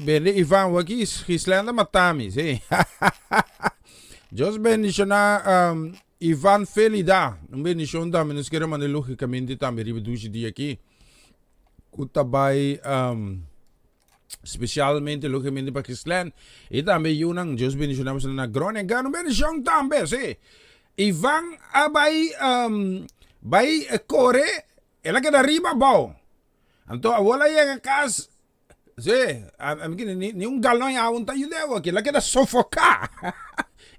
bende Ivan, waki Gislenda matami, sí. Dios bendishoná um, Ivan Felida. Un bendishon tambe nos kier a manda lógicamente tambe riba dushi dia aki. Ku ta bai um, Specialmente logicamente pa Ghislaine y tambe yunan. Dios bendiciona boso na Groningen. Un bendicion tambe, sí. Ivan a bai um, bai kore, el a keda riba abou. Anto awor a yega kas, sí, a, a, ni, ni un galon awa no ta yuda awor aki. El a keda sofoká.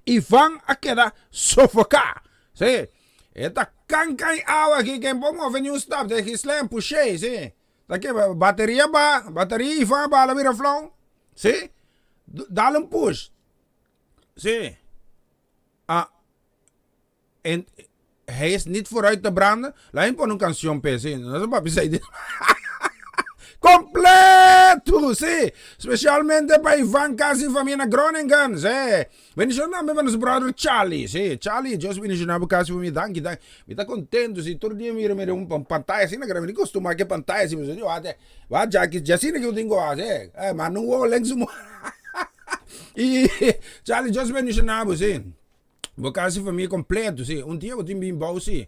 Ivan a keda sofoká. Sí. E ta kankan awa aki, ken por move ni un stap. De Ghislaine push'é, sí. Ta ke bateria ba, bateria Ivan ba la bira flou. Sí? Dale un push. Sí. Ah. En hij is niet vooruit te branden. Laat hem pone un canción pe, sí. No se papi sei dit. Completo, sí. Specialmente pa Ivan Kasi familia na Groningen, sí. Bendicion tambe pa nos brother Charlie, sí. Charlie, Dios bendiciona bo kasi familia. Danki, danki. Mi ta contento si tur dia mira mira un pantalla asina grandi, mi costuma ke pantalla asina, mi wak wak Jackie dje asina ke bo tin ku hasi, eh manda un wowo lenk su i Charlie Dios bendiciona bo si, bo kasi famia completo si, un dia bo tin bin bou si,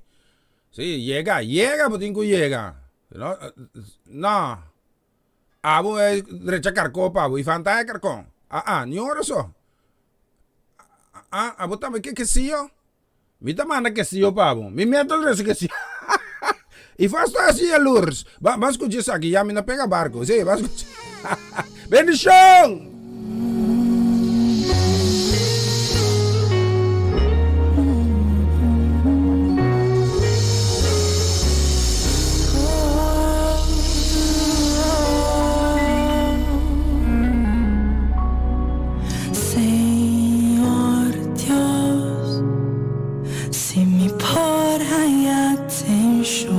si yega yega bo tin ku yega, no no abo e drecha karko pa bo i fanta e karkon, ah ah ni ora so, ah abo tambe ke kesiyo. Mi ta manda kesiyo pa bo. Mi meta trese kesiyo. I fas ta hasi yalurs. Ba, ban skucha esaki. Ya mi na pega barko. Sí, ban skucha. Bendishon! Señor Dios, si mi por haña atenshon,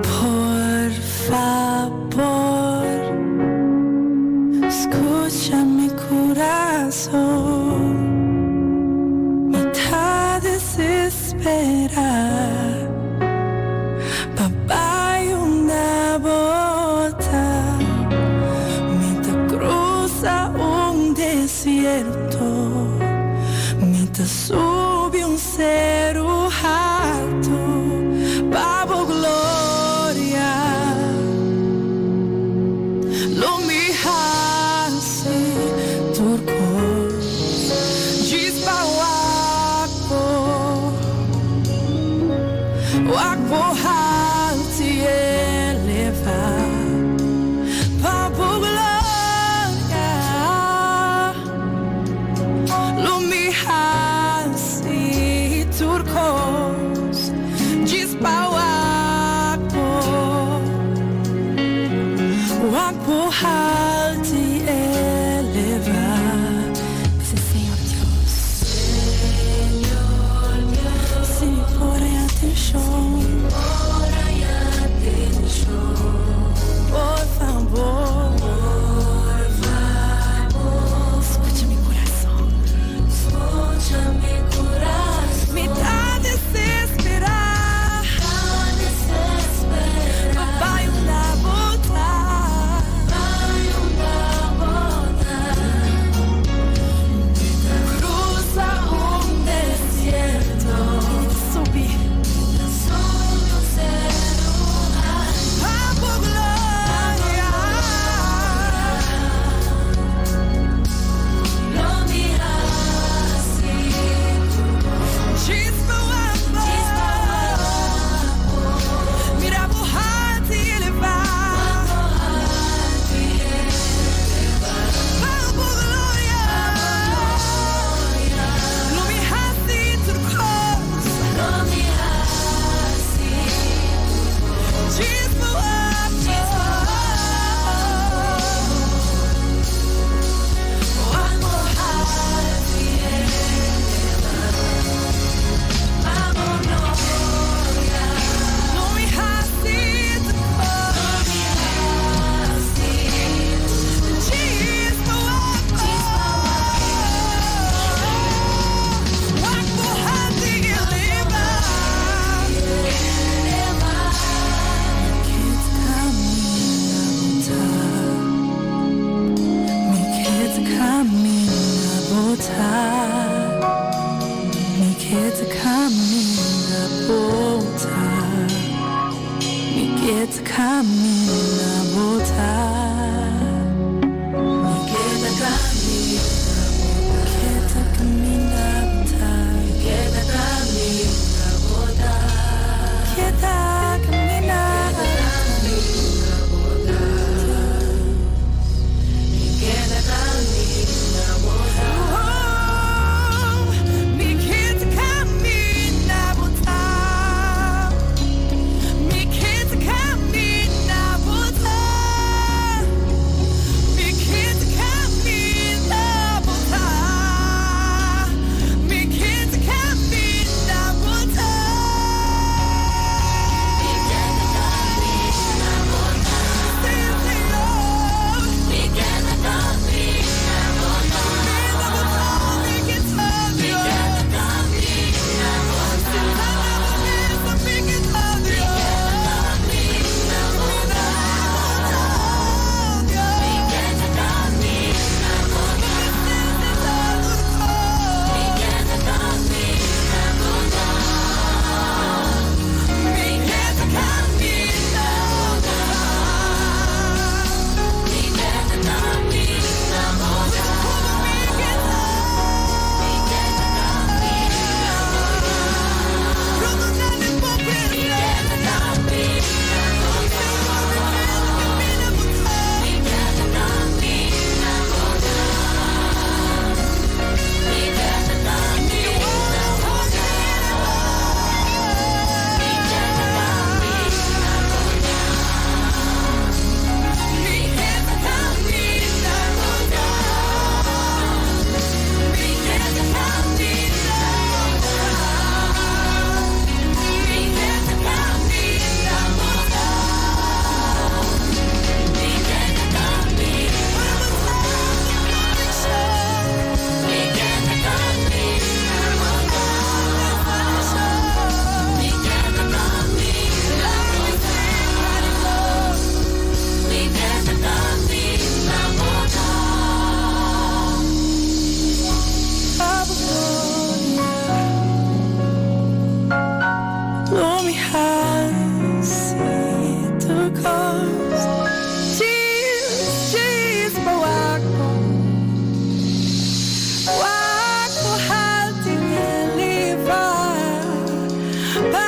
por fabor, skucha mi kurason. Mi ta desesperá pa bai unda bo ta. Mi ta cruza un desierto, mi ta subi un ceru halto pa bo gloria. Lo mi haci tur cos djis pa wak bo, wak bo halti eleva. Pa bo gloria lo mi hasi tur kos djis pa wak bo, wak bo halti eleva. Bisa Señor Dios, si mi por hay atenshon. Por favor, scucha mi corazón. Mi ta desespera pa bai unda bo ta. Mi ta cruza un desierto. Mi ta subi. kaminda bo ta. Mi ke ta kaminda bo ta. Ke ta kaminda bo ta. Mi ke ta kaminda bo ta. Ke ta kaminda bo ta. Mi ke ta kaminda bo ta. Mi ke ta kaminda bo ta. Mi ke ta kaminda bo ta. Mi ke ta kaminda bo ta. Mi ke ta kaminda bo ta. Mi ke ta kaminda bo ta. Mi ke ta kaminda bo ta. Mi ke ta mi ke ta kaminda bo ta. Mi ke ta kaminda bo ta. Mi ke ta kaminda bo ta. Mi ke ta kaminda bo ta. Mi ke ta kaminda bo ta. Mi ke ta kaminda bo ta. Mi ke ta kaminda bo ta. Mi ke ta kaminda bo ta. Mi ke ta kaminda bo ta. Mi ke ta kaminda bo ta. Mi ke ta kaminda bo ta. Mi ke ta kaminda bo ta. Mi ke ta kaminda bo ta. Mi ke ta kaminda bo ta. Mi ke ta kaminda bo ta. Mi ke ta kaminda bo ta. Mi ke ta kaminda bo ta. Mi ke ta kaminda bo ta. Pa bo gloria, lo mi hasi tur kos. Djis, djis pa wak bo, wak bo haltu i elevá. Pa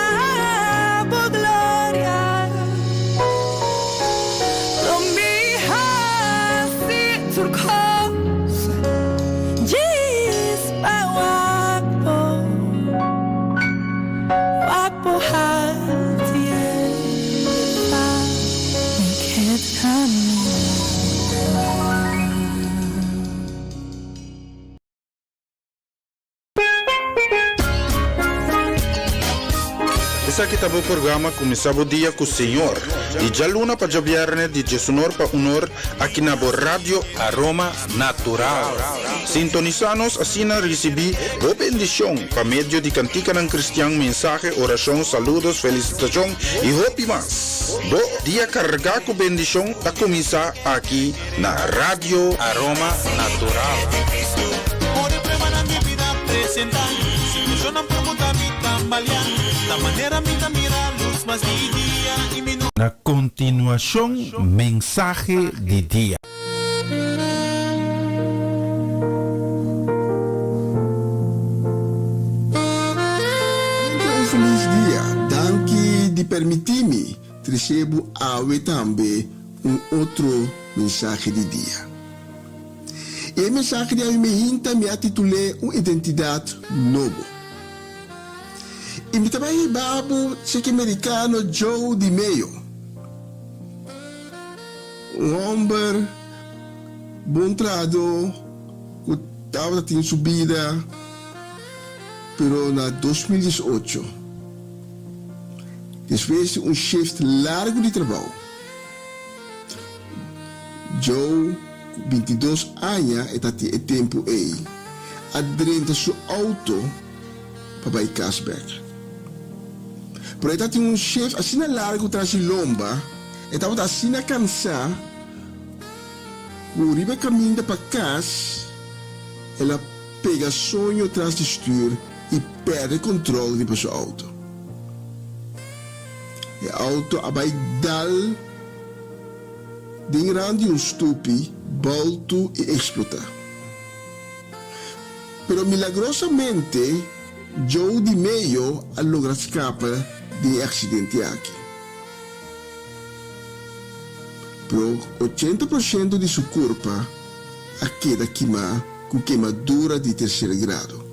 bo gloria, lo mi hasi tur kos. Djis pa wak bo, wak bo haltu i elevá. Mi ke ta kaminda bo ta. Esaki ta bo programa Kuminsá Bo Dia ku Señor, di djaluna pa djabièrnè di djesunor pa unor aki na bo Radio Aroma Natural. Sintonisá nos asina risibí bo bendishon pa medio di kantikanan kristian, mensahe, orashon, saludos, felisitashon i hopi mas. Bo dia kargá ku bendishon ta kuminsá aki na Radio Aroma Natural. Na kontinuashon mensahe di dia. Gente un feliz dia, danki di permiti mi trece bo awe tambe un otro mensahe di dia. I e mensahe di awe mehinta mi a titul'é Un Identidad Nobo. I mi ta bai hiba bo cheke mericano Joe DiMeo. Un homber bon trahadó cu tabata tin su bida, pero na 2018, despues di un shift largo di trabou, Joe, cu 22 aña e ta tin e tempu ei, a drenta su auto pa bai cas bek. Pero e ta tin un shift asina largo tras di lomba, E tabata asina cansá cu riba e caminda pa cas el a pega soño tras di stuur y perde control riba su auto. E auto a bay dal. den rand di un stupi bòltu i eksplotá. Pero milagrosamente Joe DiMeo a logra skapa den e aksidente aki. Pero ochenta por shento di su kurpa a keda kimá ku kemadura di terser grado.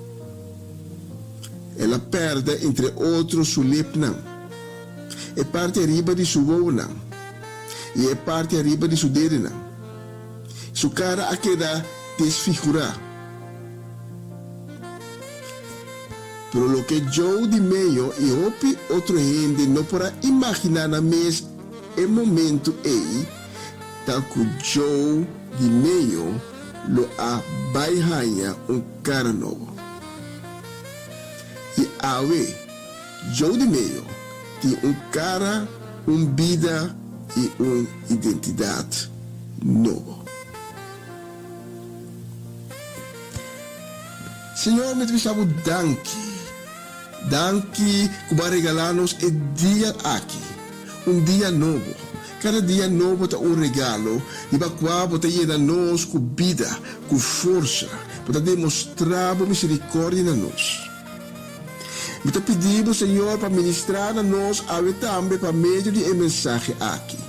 El a pèrdè entre otro su lepnan, e parti ariba di su wowonan i e parti ariba di su dedenan. Su kara a keda desfigurá. Pero loke Joe DiMeo i hopi otro hende no por a imaginá nan mes e momentu ei ta ku Joe DiMeo lo a bai haña un kara nobo. I awe Joe DiMeo tin un kara, un bida i un identidat nobo. Señor, mi ta bisa bo danki. Danki ku bo a regalá nos e dia aki, un dia nobo. Kada dia nobo ta un regalo riba kua bo ta yena nos ku bida, ku forsa. Bo ta demostrá bo miserikòrdia na nos. Mi ta pidi bo, Señor, pa ministrá na nos awe tambe pa medio di e mensahe aki.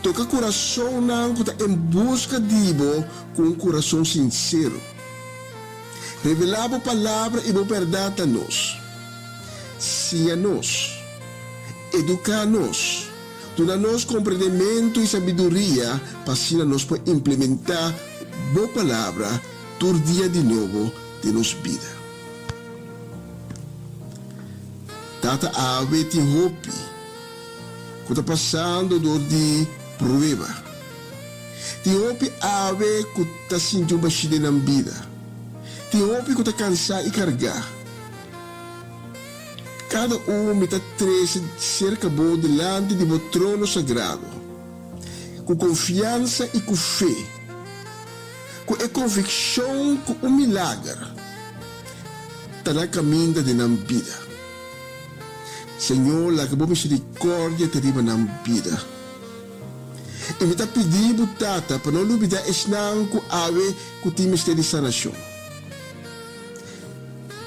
Toka kurasonnan ku ta en buska di bo ku un kurason sinsero. Revelá bo Palabra i bo bèrdat na nos. Siña nos. Eduká nos. Duna nos komprendementu i sabiduria pa asina nos por implementá bo Palabra tur dia di nobo den nos bida. Tata awe tin hopi ku ta pasando dor di prueba. Tin hopi awe ku ta sinti un bashí den nan bida. Tin hopi ku ta kansá i kargá. Kada un mi ta trese serka bo dilanti di bo trono sagrado, ku konfiansa i ku fe, ku e konvikshon ku un milager ta na kaminda den nan bida. Señor, laga bo misericordia ta riba nan bida. I mi ta pidi bo, Tata, pa no lubida esnan ku awe ku tin mester di sanashon.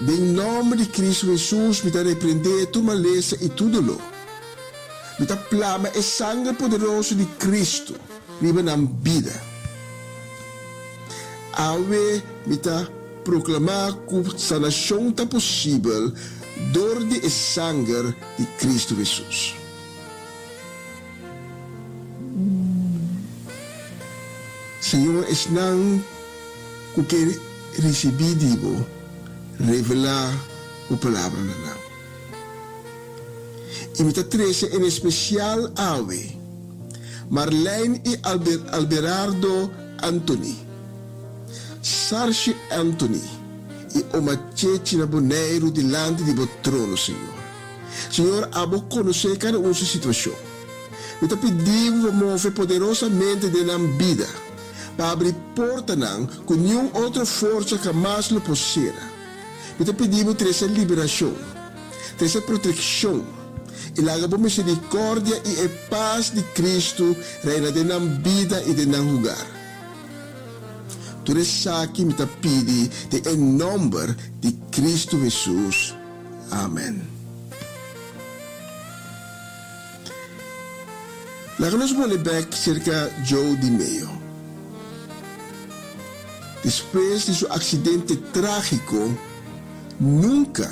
Den nomber di Cristo Jesus mi ta reprende tur malesa i tur doló. Mi ta plama e sanger poderoso di Cristo riba nan bida. Awe mi ta Proklamá ku sanashon ta posibel dor di e sanger di Kristu Hesus. Señor, esnan ku ke risibí di Bo, revelá Bo Palabra na nan. I mi ta trese en espesial awe Marlijn i Alberardo Anthony. Sarshe Anthony i Oma Chechi na Boneiru dilanti di bo trono, Señor. Señor, abo konosé kada un su situashon. Mi ta pidi bo pa move poderosamente den nan bida, pa abri portanan ku niun otro forsa hamas lo por sera. Mi ta pidi bo trese liberashon, trese protekshon, i laga bo miserikòrdia i e pas di Kristu reina den nan bida i den nan hogar. Tur esaki mi ta pidi den e nomber di Cristo Hesus. Amen. Laga nos bole bek cerca Joe DiMeo. Despues di su accidente tragico, nunca,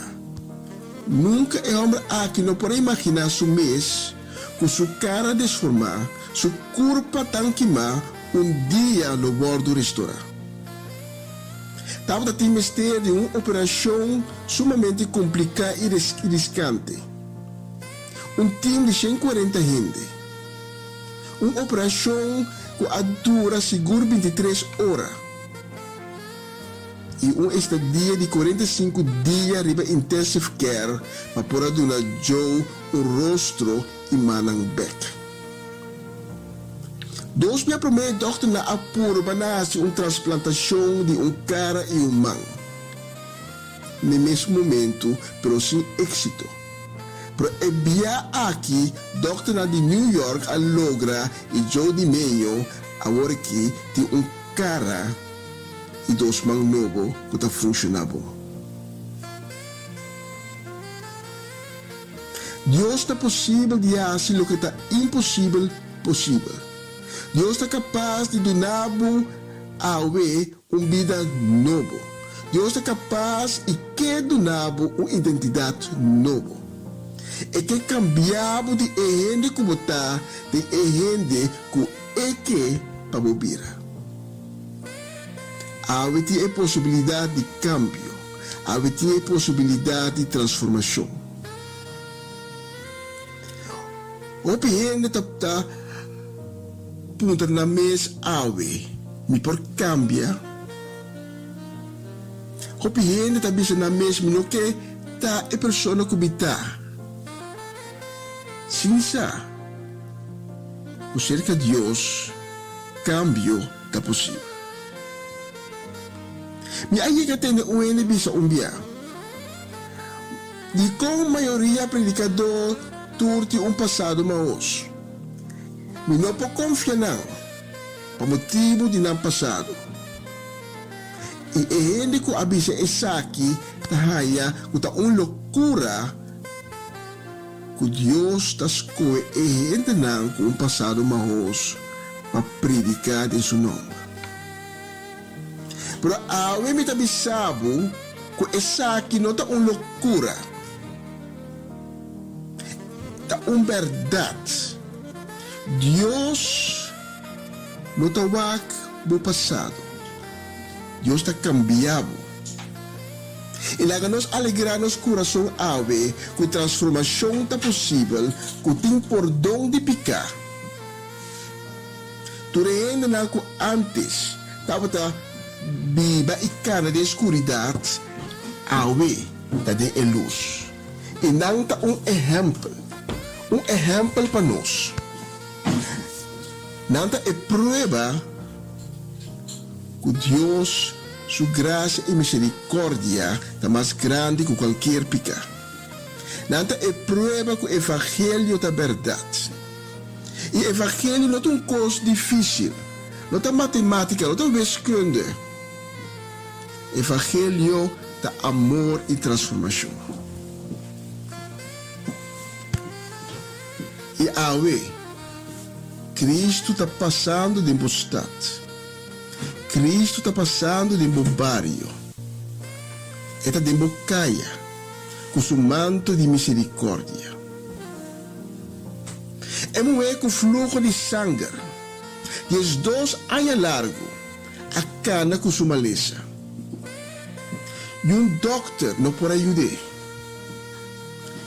nunca e homber aki no por a imagina su mes cu su cara desforma, su curpa tan kima, Un dia lo wòrdu restorá. Tabata tin mester di un operashon sumamente kompliká i riskante. Un tim di 140 hende. Un operashon ku a dura sigur 23 ora i un estadia di 45 dia riba intensive care pa por a duna Joe un rostro i mannan bèk. Dos bia promé dòkternan a purba na hasi un transplantashon di un kara i un man n'e mes momentu, pero sin éksito. Pero e bia aki dòkternan di New York a logra i Joe DiMaggio awor aki tin un kara i dos man nobo ku ta funshoná bon. Dios ta posibel di hasi loke ta imposibel posibel. Dios ta kapas di duna bo awe un bida nobo. Dios ta kapas i ke duna bo un identidat nobo. E ke kambia bo di e hende ku bo ta den e hende ku e ke pa bo bira. Awe tin e posibilidat di kambio. Awe tin e posibilidat di transformashon. Hopi hende ta ta puntra nan mes awe, Mi por kambia? Hopi hende ta bisa nan mes, Mi no ke ta e persona ku mi ta. Sin sa ku serka Dios kambio ta posibel. Mi a yega tende un hende bisa un bia, Dikon mayoria predikadó tur tin un pasado mahos? Mi no por konfia nan pa motibu di nan pasado. I e hende ku a bisa esaki ta haña ku ta un lokura ku Dios ta skohe e hendenan ku un pasado mahos pa prediká den su nòmber. Pero awe mi ta bisa bo ku esaki no ta un lokura. Ta un bèrdat. Dios no ta wak bo pasado. Dios ta kambia bo. I laga nos alegrá nos kurason awe ku transformashon ta posibel, ku tin pordon di piká. Tur e hendenan ku ántes tabata biba i kana den skuridat, awe ta den e lus. I nan ta un ehèmpel, un ehèmpel pa nos. Nan ta e prueba ku Dios su grasia i miserikòrdia ta mas grandi ku kualkier piká. Nan ta e prueba ku evangelio ta bèrdat. I evangelio no ta un kos difísil, no ta matemátika, no ta wiskunde. Evangelio ta amor i transformashon. I awe, Kristu ta pasando den bo stat. Kristu ta pasando den bo bario. E ta den bo kaya ku su manto di miserikòrdia. E muhé ku fluho di sanger 12 aña largu a kana ku su malesa. Niun dòkter no por a yud'é.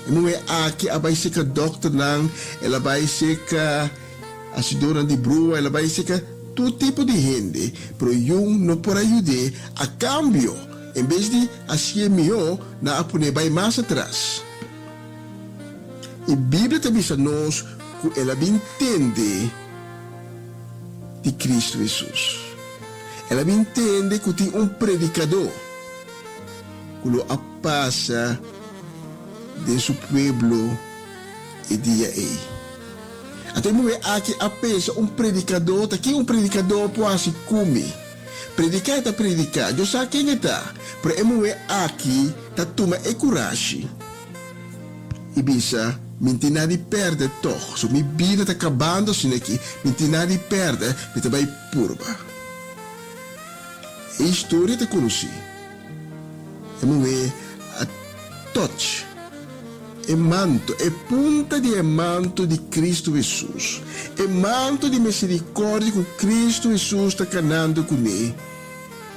E muhé aki a bai seka dòkternan, el a bai seka hasidornan di brua, el a bai seka tur tipo di hende, pero yun no por a yud'é. A kambio, en bes di hasié mihó, nan a pon'é bai mas atras. E Biblia ta bisa nos ku el a bin tende di Kristu Hesus. El a bin tende ku tin un predikadó ku lo a pasa den su pueblo e dia ei. Anto e muhé aki a pensa, Un predikadó? Ta ken un predikadó por hasi ku mi? Prediká e ta prediká, Dios sa ken e ta. Pero e muhé aki ta tuma e kurashi i bisa, Mi n'tin nada di pèrdè tòg, so mi bida ta kabando asina aki, mi n'tin nada di pèrdè, mi ta bai purba. E historia ta konosí. E muhé a tòch e manto, e punta di e manto di Kristu Hesus, e manto di miserikòrdia ku Kristu Hesus ta kanando kuné.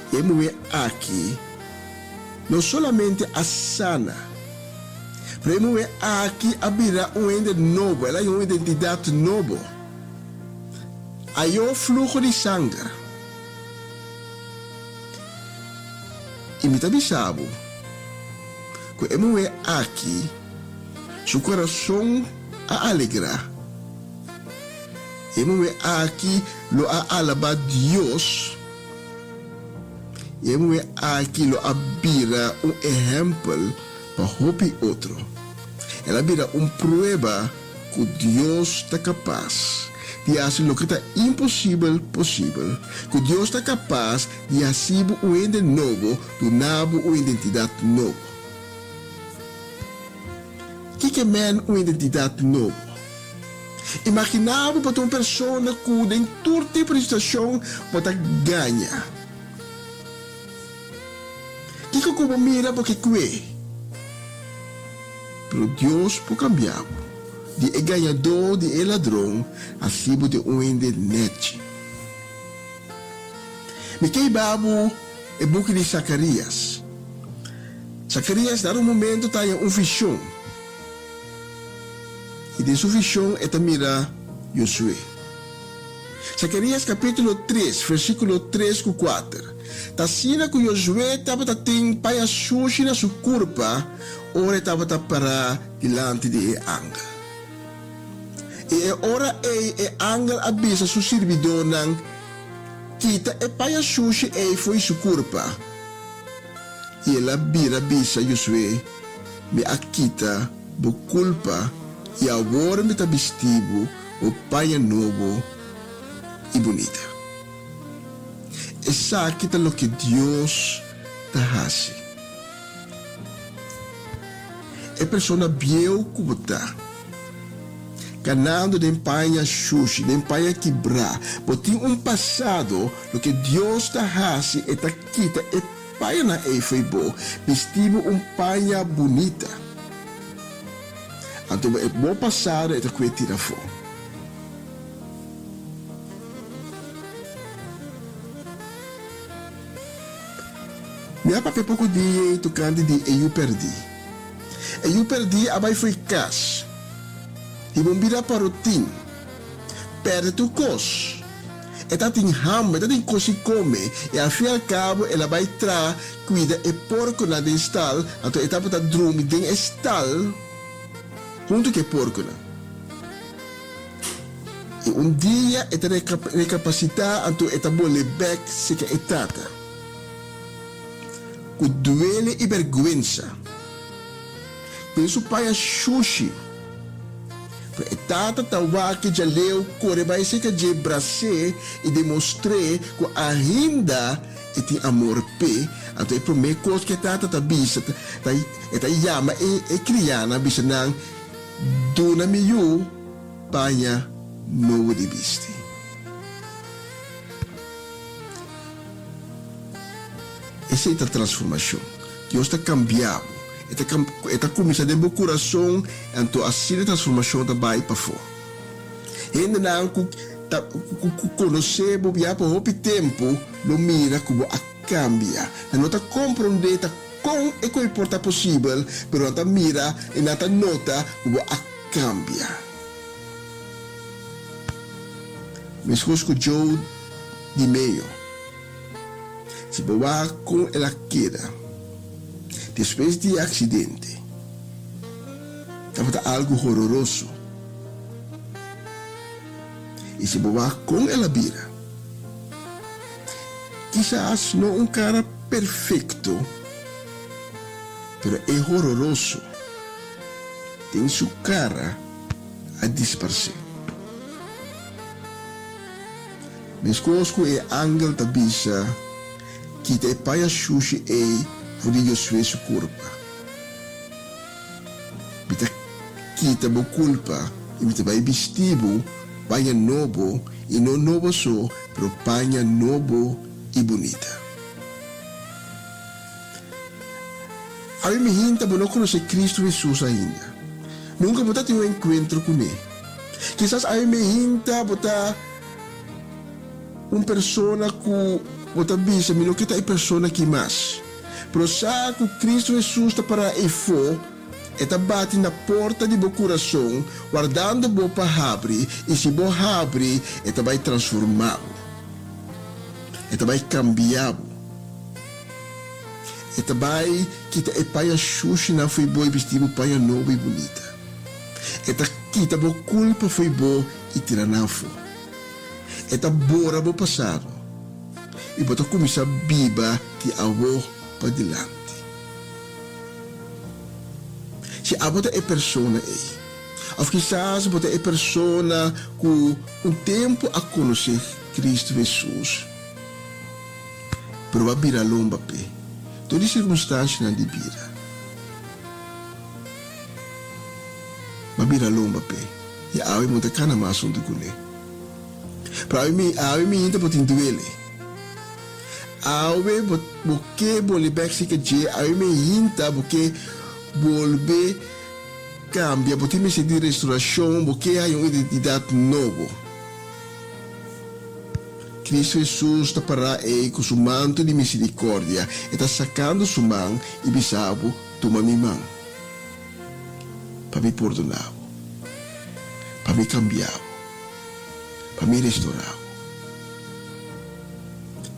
E muhé aki no solamente a sana, pero e muhé aki a bira un hende nobo, el a haña un identidat nobo. Ayó fluho di sanger. I mi ta bisa bo ku e muhé aki su kurason a alegrá. E muhé aki lo a alabá Dios i e muhé aki lo a bira un ehèmpel pa hopi otro. El a bira un prueba ku Dios ta kapas di hasi loke ta imposibel posibel, ku Dios ta kapas di hasi bo un hende nobo, duna bo un identidat nobo. Kiko e men un identidat nobo? Imaginá bo bo ta un persona ku den tur tipo di situashon bo ta gaña. Kiko ku bo mira bo ke kue? Pero Dios por kambia bo di e gañadó di e ladron hasi bo den un hende nèchi. Mi ke hiba bo e buki di Sakarias. Sakarias na un momento ta haña un vishon. I den su vishon e ta mira Josué. Zakarias kapítulo tres, versíkulo tres ku kuater, Ta asina ku Josué tabata tin paña sushi na su kurpa ora e tabata pará dilanti di e angel. I e ora ei e angel a bisa su sirbidónan, Kita e paña sushi ei fo'i su kurpa. I el a bira bisa Josué, Mi a kita bo kulpa i awor mi ta bisti bo bo paña nobo i bunita. Esaki ta loke Dios ta hasi. E persona bieu ku bo ta, kanando den paña shushi, den paña kibrá, bo tin un pasado, loke Dios ta hasi e ta kita e pañanan ei fo'i bo, bisti bo un paña bunita. Anto bo e bo pasado e ta kue tira afó. Mi a papia poko dia ei tokante di e yu pèrdí. E yu pèrdí a bai fo'i kas. Hiba un bida parotin. Pèrdè tur kos. E ta tin hamber, e ta tin kos di kome i al fin al kabo el a bai traha kuida e porkonan den stal, anto e tabata drumi den e stal huntu ku e porkonan. I un dia e ta rekapasitá anto e ta bole bèk serka e tata. Ku duele i bèrgwensa, den su paña shushi. Pero e tata ta wak e djaleu kore bai serka dje bras'é i demostr'é ku ainda e tin amor p'e. Anto e promé kos ku e tata ta bisa ta e ta yama e kriánan bisa nan, Duna mi yu paña nobo di bisti. Esei ta transformashon. Dios ta kambia bo. E ta e ta kuminsá den bo kurason, anto asina e transformashon ta bai pafó. Hendenan ku ta ku ku konosé bo ya pa hopi tempu lo mira ku bo a kambia. Nan no ta komprondé ta kon e ku e por ta posibel, pero nan ta mira i nan ta nota ku bo a kambia. Meskos ku Joe DiMeo. Si bo wak kon el a keda despues di e aksidente, tabata algu hororoso. I si bo wak kon el a bira, kisas no un kara perfekto, pero e hororoso den su kara a disparsé. Meskos ku e angel ta bisa, Kita e paña shushi ei for di Josué su kurpa. Mi ta kita bo kulpa i mi ta bai bisti bo paña nobo, i no nobo so, pero paña nobo i bunita. Awe mi hinta bo no konosé Kristu Hesus ainda. Nunka bo ta tin un enkuentro kuné. Kisas awe mi hinta bo ta un persona ku bo ta bisa, Mi no ke ta e persona aki mas. Pero sa ku Kristu Hesus ta pará eifó, E ta bati na porta di bo kurason, wardando bo pa habri, i si bo habri, E ta bai transformá bo. E ta bai kambia bo. E ta bai kita e paña shushinan fo'i bo i bisti bo paña nobo i bunita. E ta kita bo kulpa fo'i bo i tira nan afó. E ta bora bo pasado i bo ta kuminsá biba di awo pa dilanti. Si abo ta e persona ei, òf kisas bo ta e persona ku un tempu a konosé Kristu Hesus, pero bo a bira lomba p'e dor di sirkunstansianan di bida. Bo a bira lomba p'e i awe bo no ta kana mas huntu kuné. Pero awe mi awe mi bo tin duele. Awe bo bo ke bolbe bek sika dje, awe mi hinta bo ke bolbe kambia, bo tin mester di restorashon, bo ke haña un identidat nobo. Kristu Hesus ta pará ei ku su manto di miserikordia, e ta sakando su man i bisa bo, Tuma mi man, pa mi pordoná bo, pa mi kambia bo, pa mi restorá bo.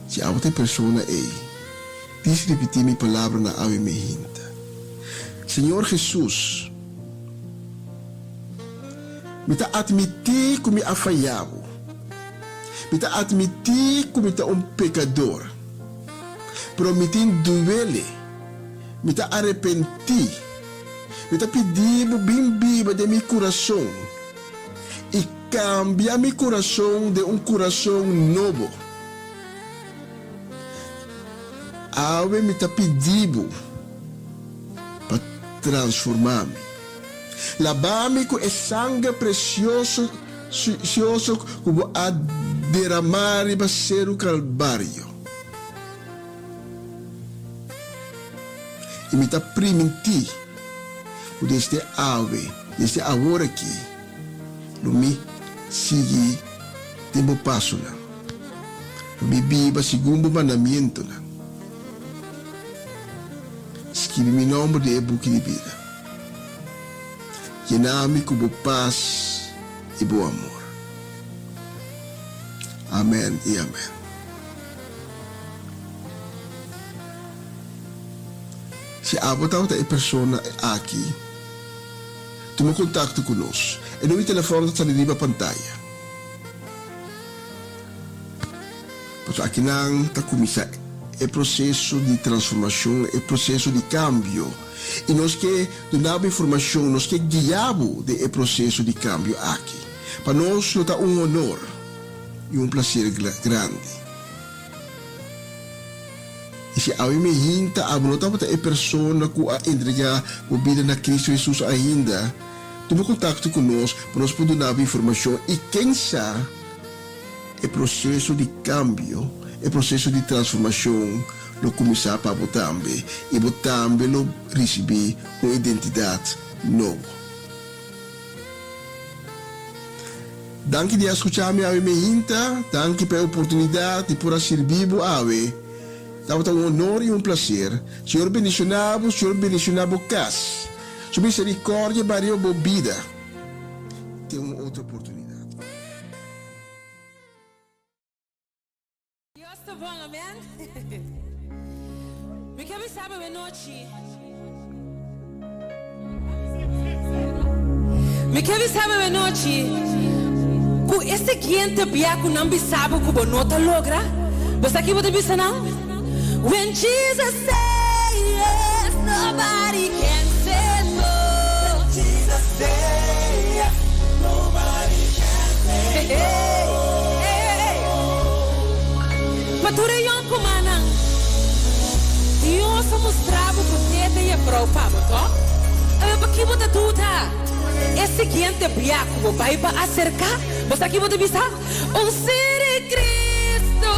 Si abo ta e persona ei, dis ripití mi palabranan awe mi hinta. Señor Hesus, mi ta atmití ku mi a fayá bo. Mi ta atmití ku mi ta un pekador. Pero mi tin duele. Mi ta arepentí. Mi ta pidí bo bin biba den mi kurason i kambia mi kurason den un kurason nobo. Awe mi ta pidi bo pa transformá mi. Labá mi ku e sanger presioso ku bo a deramá riba Seru Kalbario. I mi ta primintí ku desde awe, desde awor aki, lo mi sigui den bo pasonan. Lo mi biba segun bo mandamientonan. Skibi mi nomber den e buki di bida. Yena mi ku bo pas i bo amor. Amen i amen. Si abo tabata e persona aki, tuma kontakto ku nos. E numero di telefòn ta sali riba pantaya. Pasobra akinan ta kuminsá e proseso di transformashon, e proseso di kambio. I nos ke duna bo informashon, nos ke guia bo den e proseso di kambio aki. Pa nos lo ta un honor i un plaser grandi. I si awe mi hinta abo no tabata e persona ku a entregá bo bida na Kristu Hesus ainda, tuma kontakto ku nos pa nos por duna bo informashon i ken sa e proseso di kambio, e proseso di transformashon lo kuminsá pa bo tambe i bo tambe lo risibí un identidat nobo. Danki di a skucha mi awe mehinta, danki pa e oportunidat di por a sirbi bo awe. Tabata un honor i un plaser. Señor bendishoná bo, Señor bendishoná bo kas. Su miserikordia bai riba bo bida. Te un otro oportunidat. Dios ta bon, amen. Mi ke bisa bo e nochi. Mi ke bisa bo e nochi ku e siguiente bia ku nan bisa bo ku bo no ta logra, bo sa ki bo ta bisa nan? When Jesus say yes, nobody can say no. When Jesus say yes, nobody can say no. Pa tur e yònkumannan, Dios a mustra bo ku tete i e prou pa bo, tòg? Awe pakí bo ta duda? E siguiente bia ku bo bai pa aserká, bo sa ki bo ta bisa? Un si di Cristo,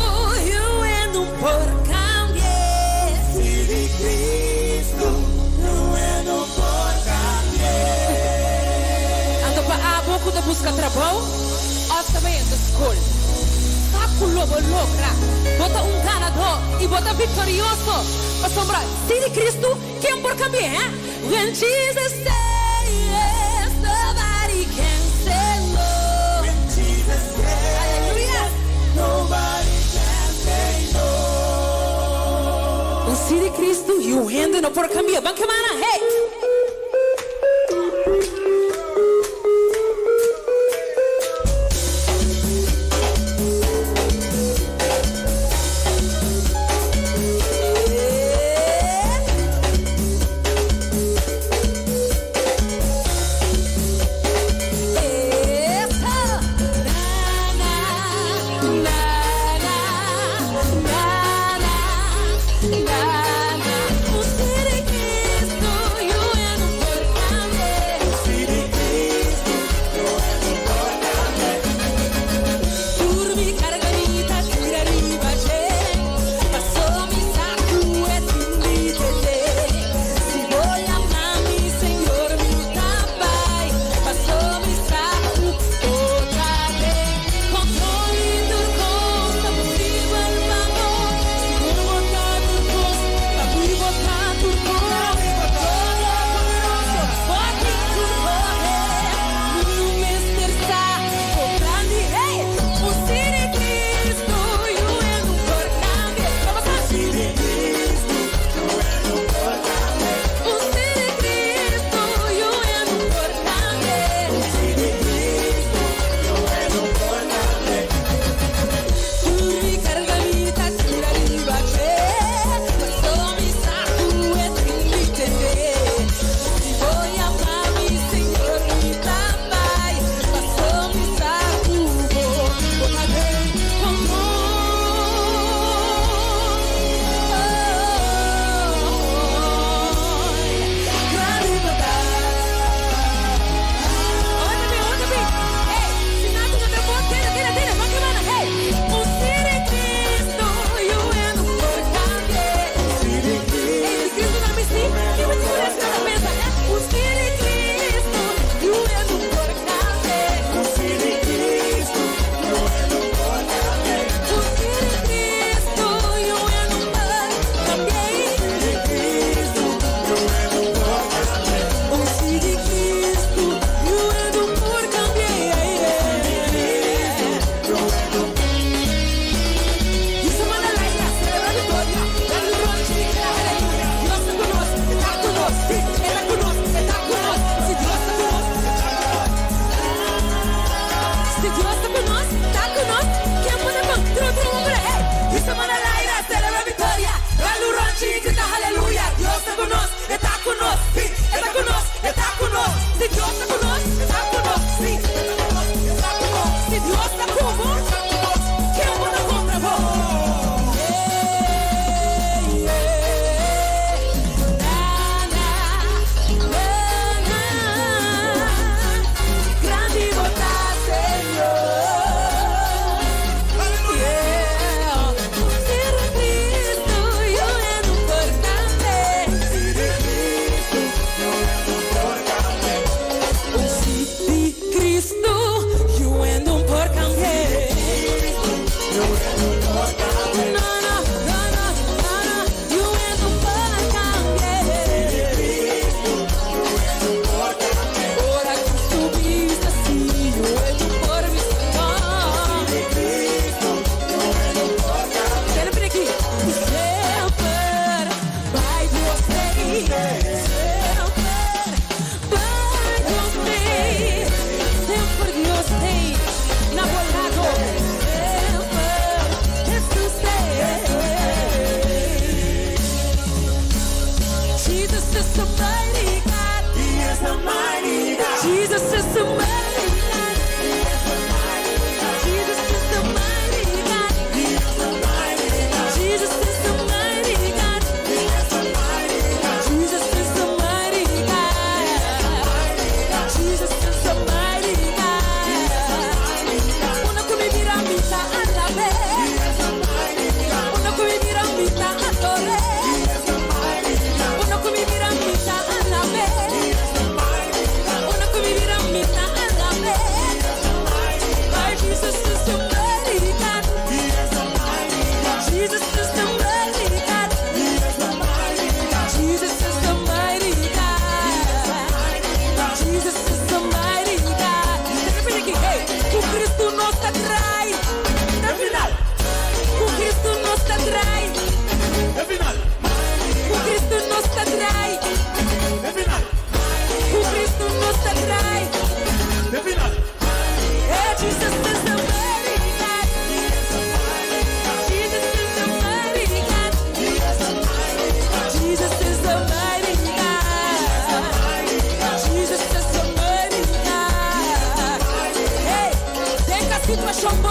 yu e no por kambi'é. Si di Cristo, yu e no por kambi'é. Anto pa abo ku ta buska trabou òf ta bayendo skol, sa ku lo bo logra. Bo ta un ganadó i bo ta viktorioso, pasobra si di Cristo, ken por kambi'é, hè? When Jesus say yes, nobody can say no. When Jesus say yes, nobody can say no. Un si di Cristo, yu hende no por cambia. Ban kemana, hey!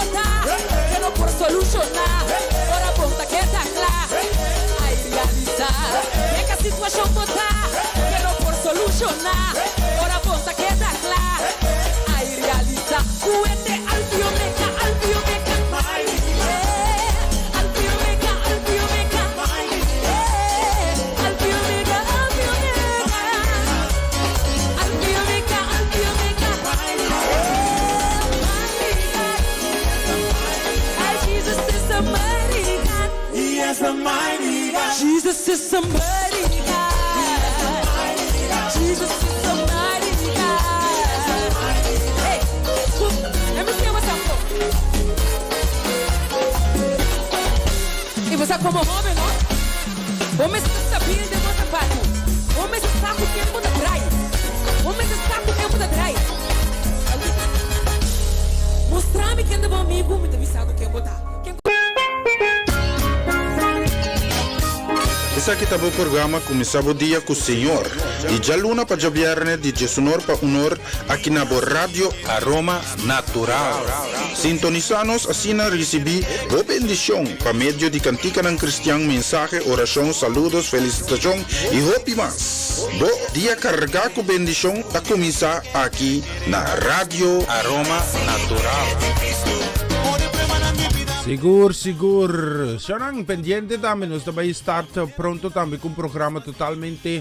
bo ta, ke no por solushoná. Ora bon ta keda kla, ai realisá. Den ke situashon bo ta, ke no por solushoná. Ora bon ta keda kla, ai realisá. Ku e te Alfa i Omega, Alfa i Omega. Eh, Alfa i Omega, Alfa i Omega. Eh, Alfa i Omega, Alfa i Omega. Alfa i Omega, Alfa i Omega. Eh, Jesus is a mighty God. He is a mighty God. Jesus is a mighty God. Jesus is a mighty God. Hey, let me see what's up. I bo sa komo hóben, no? Bo mester sabi den bo sapatu. Bo mester sa ku ken bo ta drai. Bo mester sa ku ken bo ta drai. Mustra mi ken ta bo amigu, mi ta bisa bo ken bo ta. Ken Esaki ta bo programa Kuminsá Bo Dia ku Señor, di djaluna pa djabièrnè di diesunor pa unor aki na bo Radio Aroma Natural. Sintonisá nos asina risibí bo bendishon pa medio di kantikanan kristian, mensahe, orashon, saludos, felisitashon i hopi mas. Bo dia kargá ku bendishon ta kuminsá aki na Radio Aroma Natural. Sigur, sigur. Shonan, pendiente tambe. Nos ta bai start pronto tambe ku un programa totalmente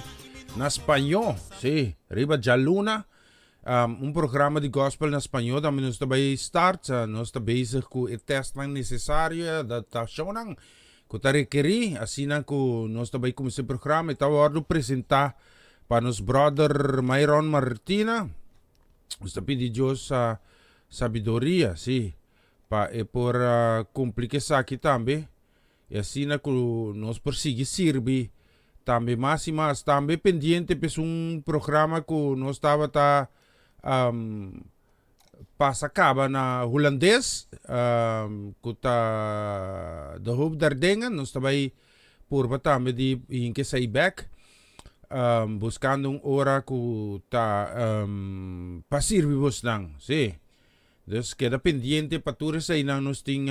na spañó. Sí, riba djaluna. Um, un programa di gospel na spañó tambe nos ta bai start. Nos ta bezig ku e testnan nesesario, adaptashonnan ku ta rekerí. Asina ku nos ta bai kuminsá e programa. E ta wòrdu presentá pa nos brother Myron Martina. Nos ta pidi Dios sabiduria, sí, pa e por kumpli ku esaki tambe. I asina ku nos por sigui sirbi tambe mas i mas. Tambe pendiente pa esun programa ku nos tabata pasa kaba na hulandes, ku ta De Hoop der Dingen. Nos ta bai purba tambe di hinka esei bek, buskando un ora ku ta pa sirbi bosnan, sí. Dus keda pendiente pa tur eseinan nos tin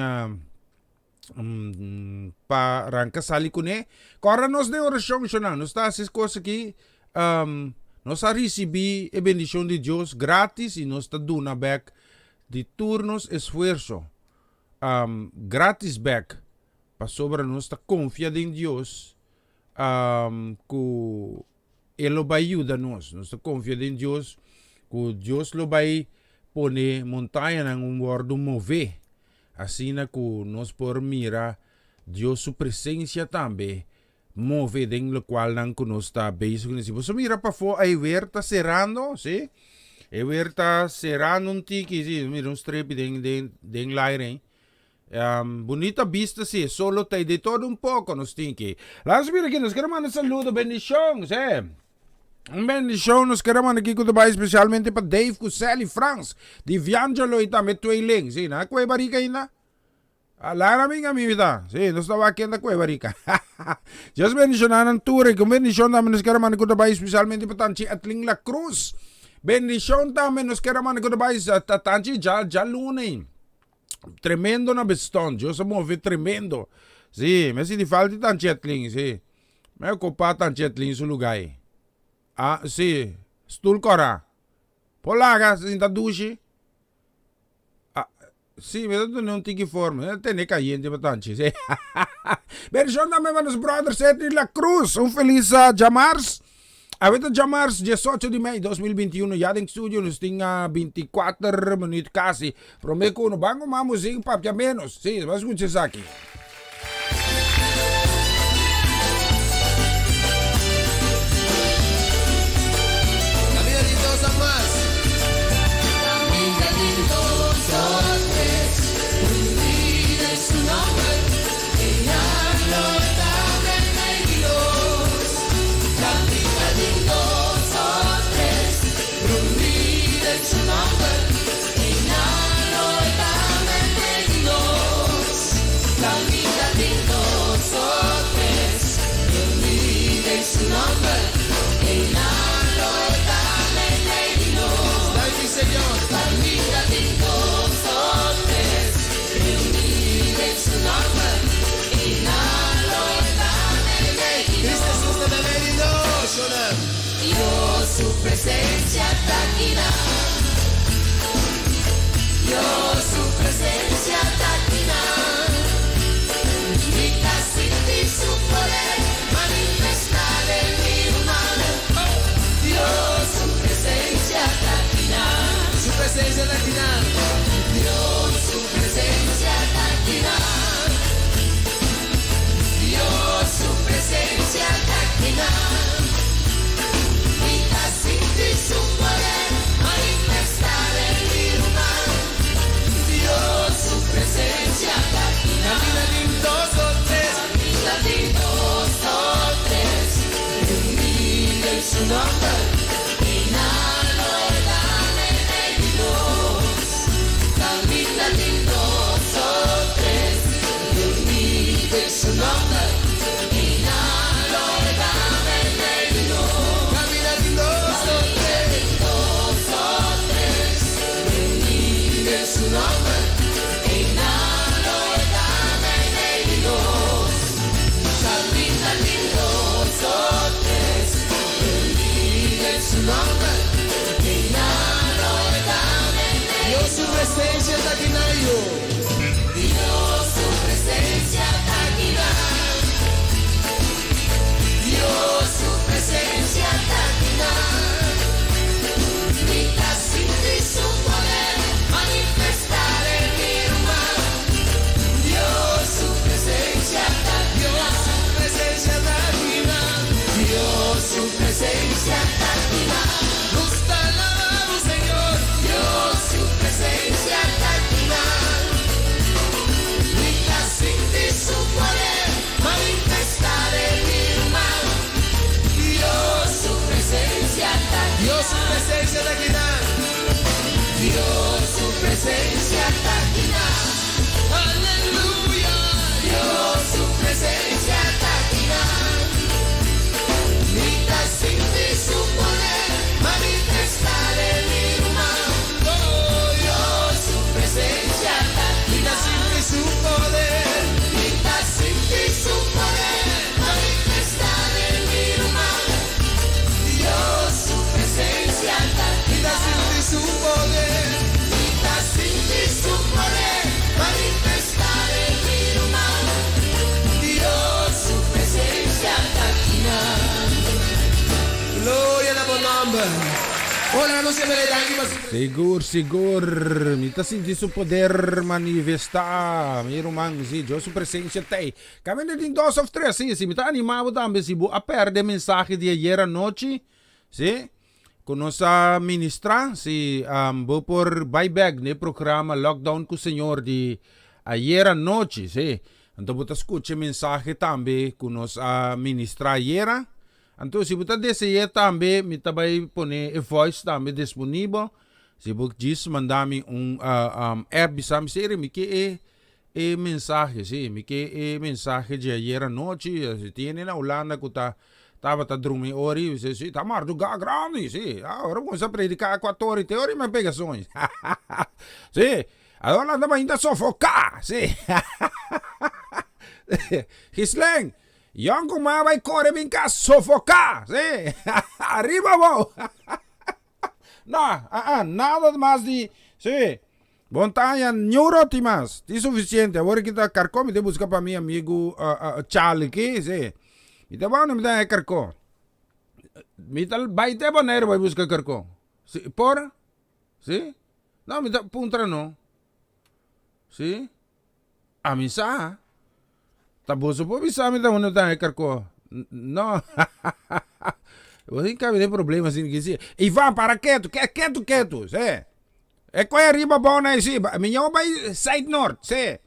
pa ranka sali kuné. Kòrda nos den orashon, shonnan. Nos ta hasi es kos aki, nos a risibí e bendishon di Dios gratis i nos ta duna bèk di tur nos esfuerso gratis bèk, pasobra nos ta konfia den Dios ku E lo bai yuda nos. Nos ta konfia den Dios ku Dios lo bai pone montañanan un wòrdu mové, asina ku nos por mira Dios su presensia tambe move den lokualnan ku nos ta bezig kuné. Si boso mira pafó e wer ta serando, si, e wer ta serando un tiki, si, mira un strepi den den den laire ei. Bunita bista si, solo ta de todo un poco nos tin ki. Laat mira aki, nos kere manda saludo, bendicion, si. Un bendicion nos kere manda aki ku ta bai especialmente pa Dave ku Sally Frans, di Viangelo i tambe Tweeling, si. Nan a kue barika ainda? Lara mi ami ta, si, nos ta wak ken ta kue barika. Dios bendiciona nan tur, i ku un bendicion tambe nos kere manda ku ta bai especialmente pa Tanchi Atlin La Cruz. Bendicion tambe nos kere manda ku ta bai Tanchi djaluna. Tremendo na beston. Dios a move tremendo. Sí, me sinti falta di Tan Chetlin, sí. Me ocupa Tan Chetlin su lugar ahí. Ah, sí. Stoel cora. Por laga, sinta dushi. Ah, sí, me ta duna un tiki forma. Me tene cayente pa Tanchi, sí. Bendición tambe pa nos brother Cedric La Cruz. Un feliz uh, djamars. Awe ta djamars 18 di mei 2021 ya den studio nos tin 24 minuut kasi. Prome ku no ban kuma muzik papia menos. Si, ban skucha esaki. Camina di dos a mas. Camina di dos o tres. Un bida en su nomber. Einan lo ta meimei di nos. Camina di dos o tres. Reuní den su nomber. Einan lo ta meimei di nos. presensia ta akinan. Dios su presensia ta akinan. Mi ta sinti su poder manifestá den mi ruman. Dios su presensia ta akinan. Su presensia ta akinan. Dios su presensia ta akinan. Dios su presensia ta akinan. Mi ta sinti su poder manifestá den mi ruman. Dios su presensia ta akinan. Kaminda tin dos òf tres. Kaminda tin dos òf tres. Reuní den su nòmber. Einan lo e ta meimei di nos. Kaminda tin dos òf tres. Reuní den su nòmber. Einan lo e ta meimei di nos. Kaminda tin dos òf tres. Dos òf tres. Reuní den su nòmber. Einan lo e ta meimei di nos. Kaminda tin dos òf tres. Reuní den su nòmber. Einan lo e ta meimei. Dios su presensia ta akinan yo. Dios su presensia ta akinan. Dios su presensia ta akinan. Mi ta sinti su poder manifestá den mi ruman. Dios su presensia ta Dios akinan. su presensia ta akinan. Dios su presensia ta akinan. Nos ta alabá Señor. Dios su presensia ta akinan. Mi ta sinti su poder manifestá den mi ruman. Dios su presensia ta Dios su presensia ta akinan. Dios su presensia ta akinan. Aleluya. Dios su presensia ta akinan. Mi ta sinti su poder manifestá den mi ruman. Oh, Dios su presensia ta Mi ta akinan. sinti su poder. Mi ta sinti su poder manifestá den mi ruman. Dios su presensia ta Mi ta sinti su poder. Mi ta sinti su poder manifestá den mi ruman. Dios su presensia ta akinan. Gloria na bo nòmber. Hola, nos yama danki pa su Sigur, sigur. Mi ta sinti su poder manifestá. Mi ruman, si, Dios su presensia t'ei. Kaminda tin dos òf tres, si, si mi ta animá bo tambe, si bo a pèrdè mensahe di ayera nochi, si, ku nos a ministrá, si, bo por bai bèk na e programa Lockdown ku Señor di ayera nochi, si. Anto bo ta skucha e mensahe tambe ku nos a ministrá ayera. Anto si bo ta dese'é tambe mi ta bai pone e voice tambe disponibel. Si bo djis manda mi un app bisa mi seri mi ke e e mensahe si mi ke e mensahe dje ayer anochi si tin hende na Hulanda ku ta tabata drumi ori mi si ta mardugá grandi si ora bo kuminsá prediká kuator i te ora mi a pega soño si awor nan ta ainda sofoká si Gislin Yon ku ma bai kore bin kas sofoká si ariba bo no aa nada mas di si montaña niun roti mas tin sufisiente awor ki ta karkó mi ta buska pa mi amigu Charlie ki si mi ta wou mi ta haña karkó mi ta bai te Boneiru bai buska karkó si por si no mi ta puntra no si. Ami sa. Ta boso por bisa mi ta unda ta e karkó. No. Bo tin kabe den problema sin ki si. Ivan para ketu, ketu ketu, se. E koe ariba abou na si. Mi ño bai side nort, se.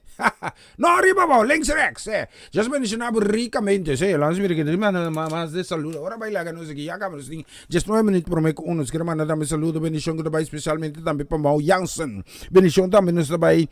No ariba abou, links rechts, se. Just bendiciona bo ricamente, se. Lans mira ki manda mas de saludo. Ora bai laga nos aki ya caba nos tin 19 minuut prome ku uno. Nos kier manda tambe saludo, bendicion ku ta bai specialmente tambe pa Mau Jansen. Bendicion tambe nos ta bai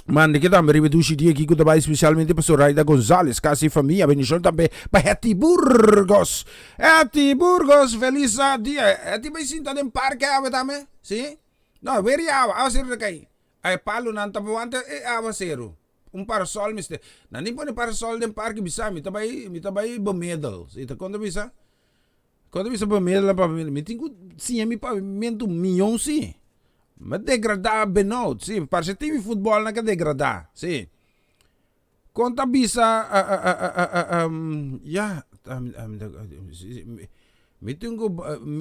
Manda ke tambe riba e dushi dia aki ku ta bai spesialmente pa Zoraida Gonzales, kas i famia. Bendishon tambe pa Hetty Burgos. Hetty Burgos, felis dia. Hetty bai sinta den parke awe tambe? Si? No, weri awa, awaseru ta kai. E palunan ta wanta e awaseru. Un parasol mester. Nan tin pone parasol den parke bisa mi ta bai, mi ta bai bemiddel. Si ta kon ta bisa? Kon ta bisa bemiddelen pa mi tin ku siña mi papiamentu mion si. Mi a degradá benout, si. Parse tin mi futbòlnan ke degradá, si. Kon ta bisa ya mi tin ku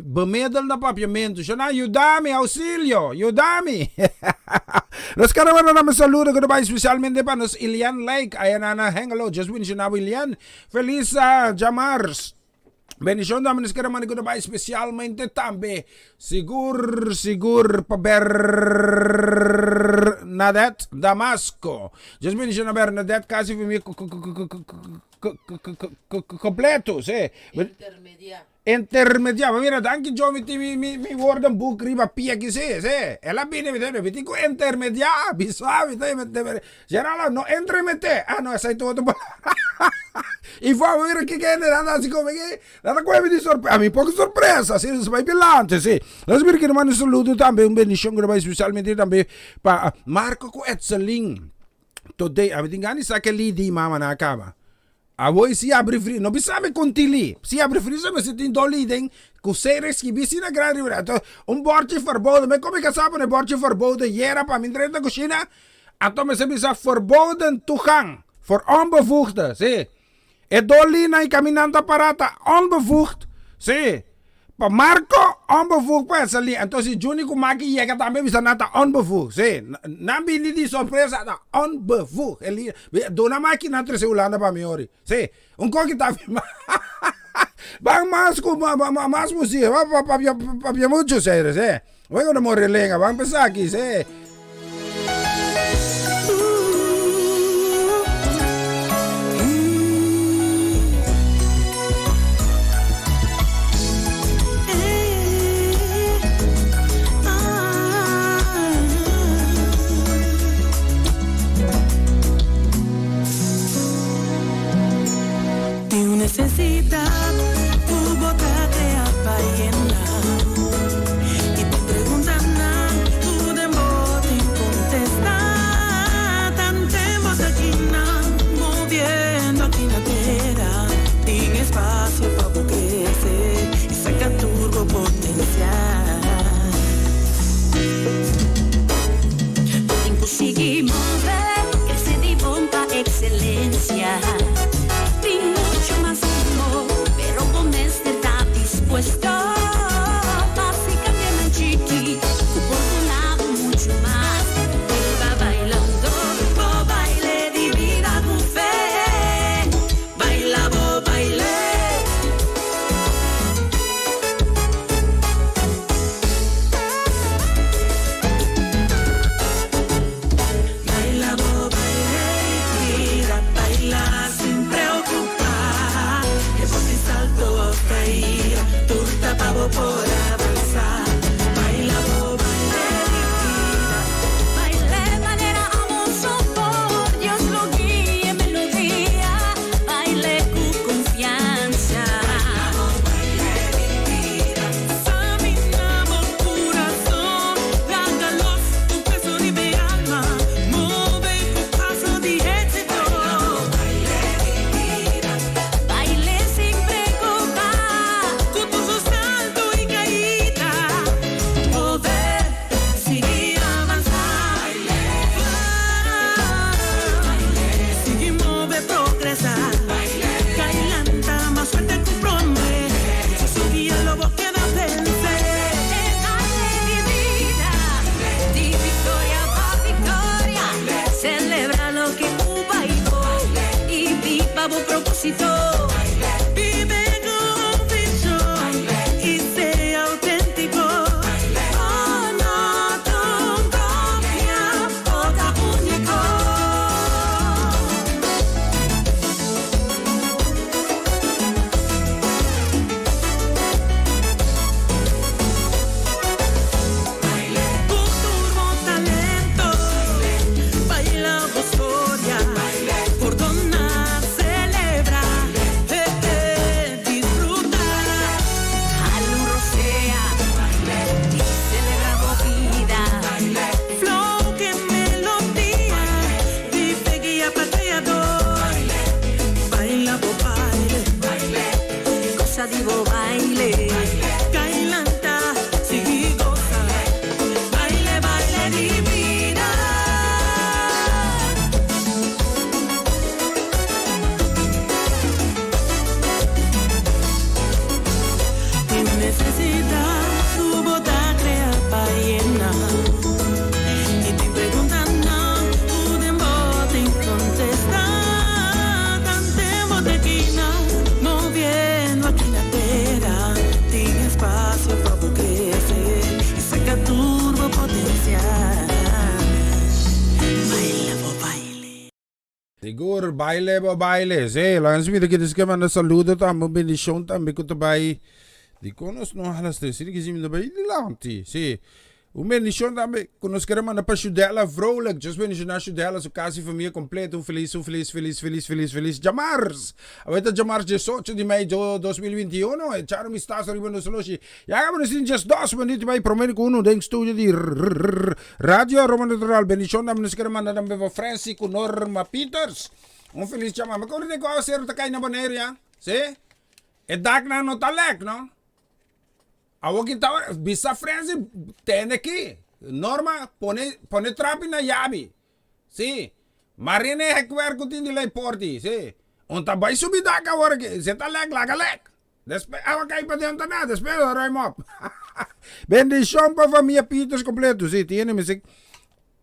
bemiddel na papiamentu. Shona yuda mi, auxilio, yuda mi. Nos kere manda nan un saludo ku ta bai spesialmente pa nos Ilian Lake aya na na Hengelo. Dios bendiciona bo Ilian. Felis djamars. Bendicion tambe nos kere manda ku ta bai spesialmente tambe sigur sigur pa Bernadette Damasco. Dios bendiciona Bernadette kasi famia completo, si. Intermedia. Intermedia. Mira, danki Joe, mi tin mi mi mi woordenboek riba pia aki, si, si. El a bini, mi ta mi tin ku intermedia, bisa mi ta Geraldo, no entremeté. Ah, no, esei ta otro palabra. I for a mira kiko hende nan ta hasi komo ke, nan ta kohe mi di sorpresa. Mi poko sorpresa, si, nos bai pilante, si. Nos mira kende manda un saludo tambe, un bendishon ku ta bai spesialmente tambe pa Marco ku Etselin. Today, ami tin gana di sa ke li di mama nan a kaba. Awor si abri fri, no bisa mi kon tin li. Si abri freezer mester tin doli den ku sere skibi asina grandi riba. Anto un borchi verboden, mi komi kasá pone borchi verboden yera pa mi drenta kushina, anto mester bisa verboden toegang voor onbevoegden, si. E dolinan i kaminnan ta pará ta onbevoegd, si. Pa Marco, onbevoegd pa Etzelin. Anto si Juni ku Maki yega tambe bisa nan ta onbevoegd. Si, nan bini di sorpresa ta onbevoegd. E li, duna Maki nan trese Hulanda pa mi ori. Si, un koki ta firma. Ban mas ku mas muziek, ban papia papia muchu serio, si. Wen ku ta mori lenga, ban pensa aki, si. Tin un necesidad cu bo ta crea pa yena. Y bo preguntanan cu den bo tin contesta. Tanten bo ta kinan moviendo aki na tera. Tin espacio pa bo crece y saca tur bo potencial. Bo tin cu sigui move, crece di bon pa excelencia. Tin mucho mas mihó, pero bo mester ta dispuesto pa si cambianan chiki cu por duna bo mucho mas. Biba bailando bo baile di bida cu fe. Baila bo baile. Baila bo baile tira baila sin preocupa e bo tin salto of caida tur ta pa bo por avansa baila bo baile di bida. Baile manera amo so por Dios lo guia e melodia baile cu confiansa. Baila bo baile di bida. Samina bo curason laga los tu peso riba e alma move cu paso di exito. Baila bo baile di bida. Baile sin preocupa. Cu tur su salto y caida. Poder sigui avansa. Sigui move progresa. Cai lanta mas fuerte cu prome. Cu su guia lo bo keda vence. E baile di bida, di victoria pa victoria. Celebra loke cu bay bo y biba bo proposito. Bibe cu un vision y sea autentico. Bo no ta un copia, bo ta unico. Cu tur bo talento, baila bo storia, pordona, celebra. Sigur, baile bo baile. Sí, laga nos mira ki nos ke manda saludo tambe, un bendishon tambe ku ta bai. Dikon nos no hala stil? Si di mi ta bai dilanti. Sí. Un bendishon tambe ku nos kere manda pa Shudela Vrolijk. Dios bendishoná Shudela, su kas i famia kompleto. Un felis, un felis, felis, felis, felis, felis djamars. Awor ta djamars 18 di mei 2021. Echar un bistaso riba nos loshi. Ya kaba nos tin 12 minuut bai prome ku unu den studio di Radio Aroma Natural. Bendishon tambe nos kere manda tambe pa Francy ku Norma Peters. Un felis djamars. Mi kore den ku awaseru ta kai na Boneiru ya. Sí? E daknan no ta lek, no? Awor ki ta bisa Frenzy tende ki. Norma pone pone trapi na yabi. Si. Marina e hekwerk ku tin di lei porti. Si. Un ta bai subi dak awor aki. Si ta lek laga lek. Despues awa kai paden ta na. Despues lo ruim op. Bendishon pa famia Peters kompleto. Si tiene mi si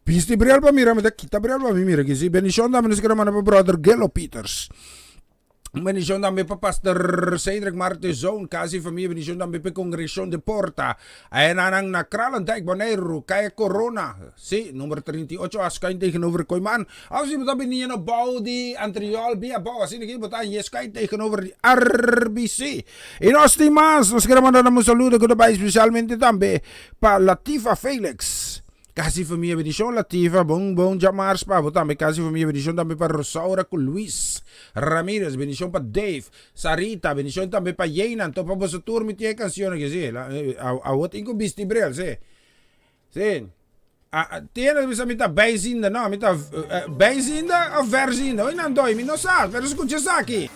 bisti bril pa mira mi ta kita bril pa mi mira aki. Si bendishon tambe nos kere manda pa brother Gelo Peters. Un bendicion tambe pa Pastor Cedric Martezon, casa y familia. Bendicion tambe pa Congregacion de Porta. Ayenanan na Kralendijk, Boneiru, Kaya Corona. Sí, nummer 38 a schuin tegenover Kooiman. Of si bo ta bini na bou di Antriol, bia bou, asina ki bo ta je schuin tegenover di RBC. Y nos tin mas, nos kere manda nan un saludo ku ta bai especialmente tambe pa Latifa Felix. Casi famia bendicion Latifa bon bon djamars pa bo tambe casi famia bendicion tambe pa Rosaura cu Luis Ramirez bendicion pa Dave Sarita bendicion tambe pa Yeina anto pa boso tur mi tin e cancion aki si awo tin cu bisti bril si si tiene bisa mi ta bijziende no mi ta bijziende of verziende oy nan doy mi no sa pero scucha esaki.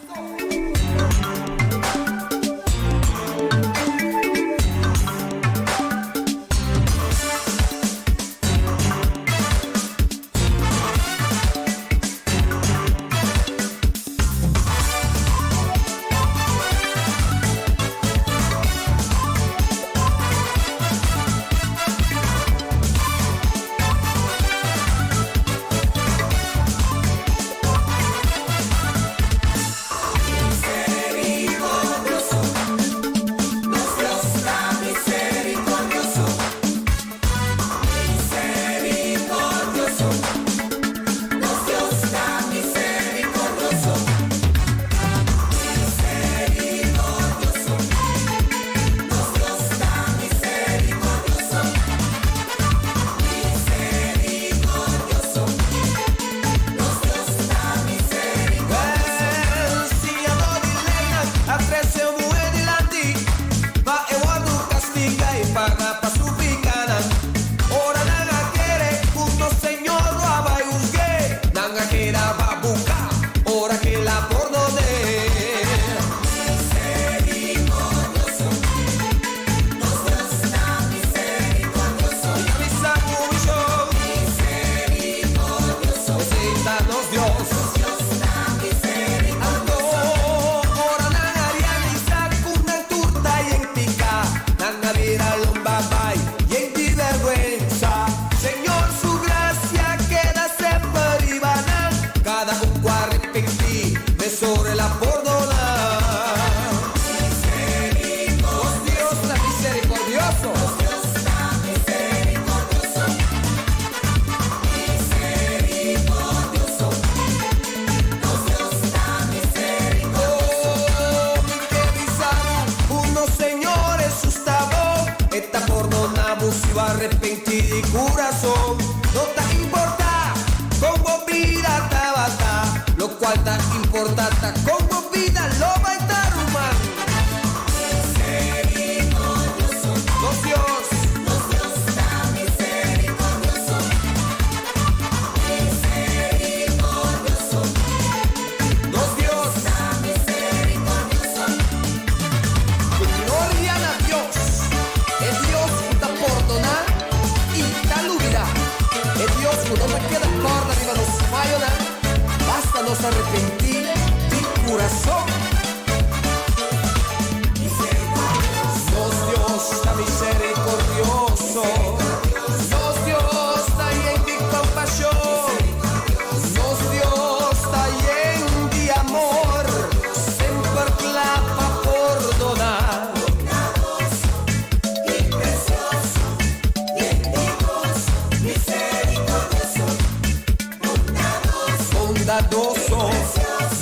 Bondadoso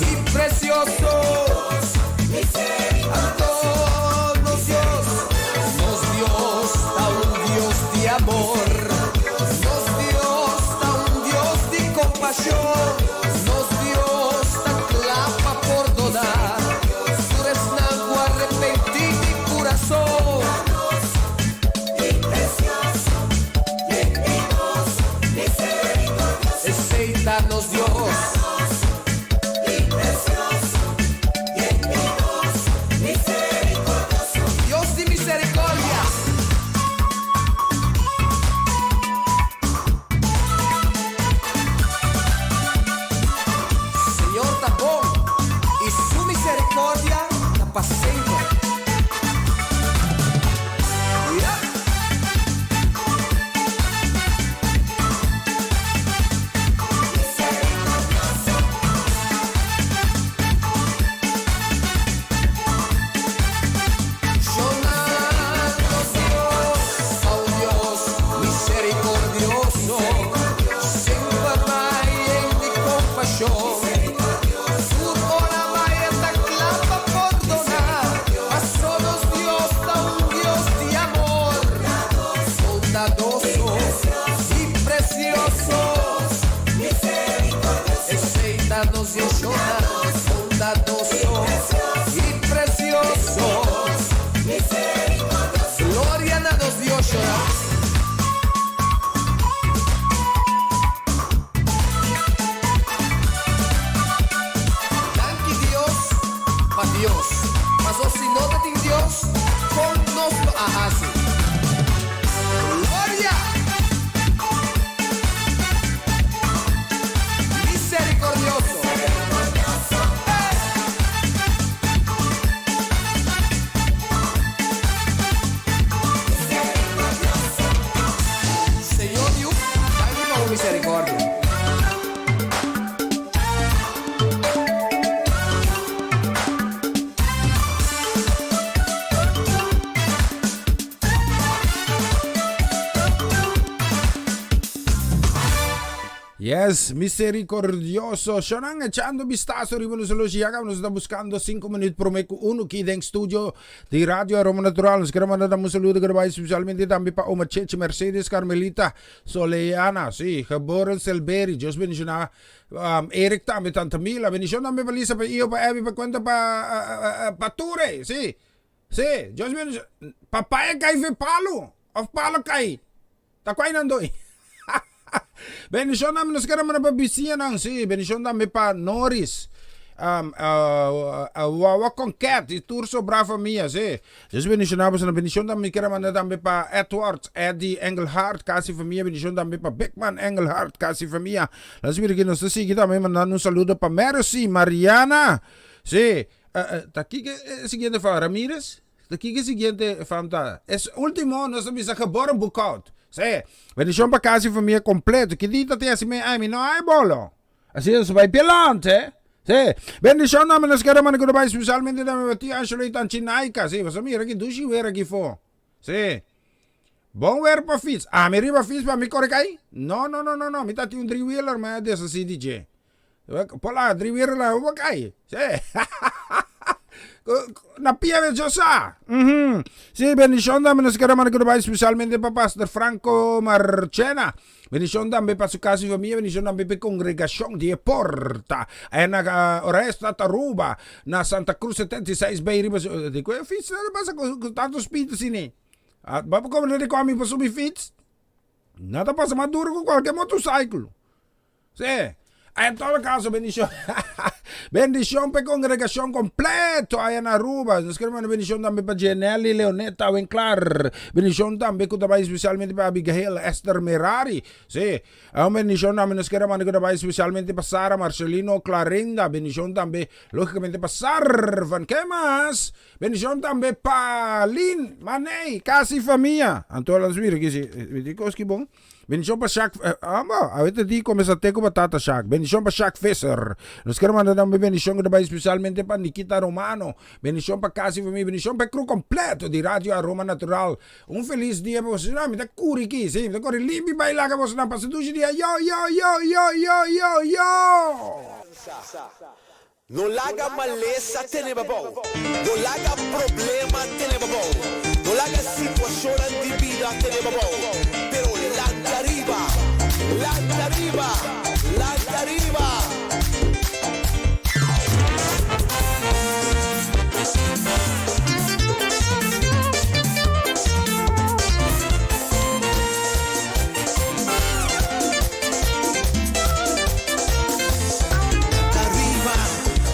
y precioso. Anto nos Dios, nos Dios ta un Dios di amor. Nos Dios ta un Dios di compasión. Nos Dios ta cla pa pordoná tur esnan cu arepentí di curason. Esey ta nos Dios. Dios di misericordia. Señor ta bon y su misericordia ta pa semper. Danki Dios pa Dios, paso si no ta tin Dios, kon nos lo a hasi? Gloria! Misericordioso! Señor Dios, danki pa bo misericordia. Yes, misericordioso. Shonan echando vistazo riba nos loshi. Ya nos ta buscando 5 minuut prome cu uno ki den studio di Radio Aroma Natural. Nos quiere mandar un saludo que va especialmente también pa Oma Cheche Mercedes Carmelita Soleana. Sí, geboren Selberi. Dios bendiciona um, Eric también, Tanta Mila. Bendición también pa Lisa, pa Io, pa Abby, pa Cuenta, pa, uh, uh, pa Ture. Sí, sí. Dios bendiciona. Papaya cai ve palo. Of palo cai. Ta kwai nan doi. Bendicion tambe nos kere manda pa bisiñanan, sí, bendicion tambe pa Noris, um, uh, uh, Wawa Conquet y tur sobra famia, sí. Dios bendiciona boso. Bendicion tambe mi kere manda tambe pa Edward, Eddie Engelhard, casi famia. Bendicion tambe pa Bigman Engelhard, casi famia. Las mira que nos ta sigui tambe mandando un saludo pa Mercy, Mariana, sí. Uh, uh, ta kiko e siguiente fa Ramirez? Ta kiko e siguiente fam ta? Es ultimo nos ta bisa geboren boekhoud. Sí. Bendicion pa casa y familia completo. Ki di ta tin así me ay mi no hay bolo. Así nos bai pielante. Sí. Bendicion nami nos kere manda ku bai especialmente na mi tio Angelo y tanchi Naika. Sí, boso mira ki dushi weer aki fo. Sí. Bon weer pa fiets. Ami riba fiets pa mi kore kai? No, no, no, no, no. Mi ta tin un drie wheeler ma a deshací di dje. Pola, drie wheeler la bo kai. Sí. Na pia be yo sa. Mm Sí, bendición tambe nos quiere mandar goodbye especialmente pa Pastor Franco Marchena. Bendición tambe pa su casa y familia, bendición tambe pa congregación di Porta. Allá na uh, Oresta Taruba, na Santa Cruz 76 bay riba. Di ko fiets na pasa ku tanto speed así Ah, ba como de ko mi pa subi fiets? Nada pasa más duro que cualquier motorcycle. Sí. En todo caso, bendición. bendición pa congregación completo allá en Aruba. Nos queremos una bendición también para Janelli Leoneta Winklar. Bendición también que especialmente para Abigail Esther Merari. Sí. Un bendición también nos queremos mandar especialmente para Sara Marcelino Clarinda. Bendición también, lógicamente, para Sarvan. ¿Qué más? Bendición también para Lin Manei, casi familia. Anto las mira que si, dico es que bon. Bendishon pa Shak, amba, a wete di come sate ku batata Shak. Bendishon pa Shak Visser. Nos quiero mandar tambe bendishon ku ta bai especialmente pa Nikita Romano. Bendishon pa casa y familia. Bendishon pa e crew completo di Radio Aroma Natural. Un feliz dia pa boso. Mi ta curi aki, si, mi ta cori limpi bai laga boso nan pasa dushi dia. Yo, yo, yo, yo, yo, yo, yo! No laga malesa tene bo abou. No laga problema tene bo abou. No laga situacionnan di bida tene bo abou. Pero lanta riba! Lanta riba! Lanta riba! Lanta riba,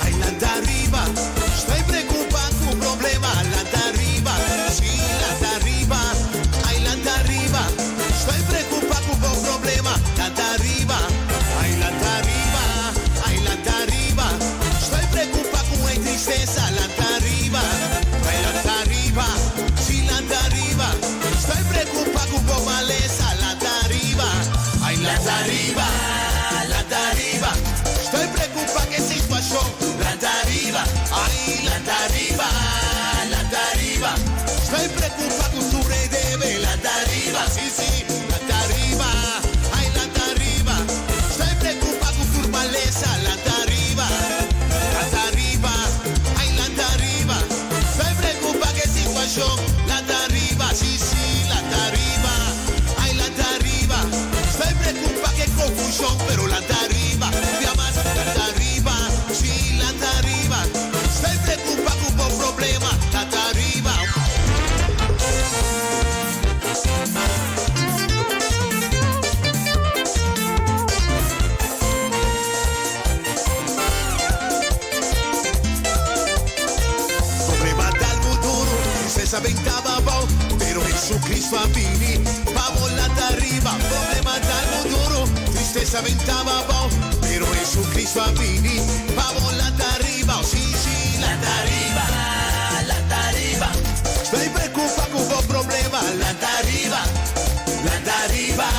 ay lanta riba. Estoy preocupa cu problema, lanta riba. Si, lanta riba, ay lanta riba. Estoy preocupa cu bo problema, lanta riba. Ay lanta riba, ay lanta riba. Estoy preocupa cu e tristeza, lanta riba. Ay lanta riba, si lanta riba. Estoy preocupa cu bo malesa, lanta riba. Ay lanta riba, lanta riba. Estoy preocupa cu e situacion, lanta riba. Ay lanta riba, lanta riba. Estoy preocupa cu tur e debe, lanta riba. Si si, lanta riba. Ay lanta riba. Estoy preocupa cu tur malesa, lanta riba. Lanta riba, ay lanta riba. Estoy preocupa cu e situacion, lanta riba. Si si, lanta riba. Ay lanta riba. Estoy preocupa cu e confusion, pero lanta riba. Un mas, lanta riba. Si, lanta riba. Estoy preocupa cu bo problema, lanta riba. Problema ta algo duro, tristesa benta bo abou, pero Jesucristo a bini pa bo lanta riba. Problema ta algo duro, tristesa benta bo abou, pero Jesucristo a bini pa bo lanta riba. Si, si, lanta riba, lanta riba. Estoy preocupa cu bo problema, lanta riba, lanta riba,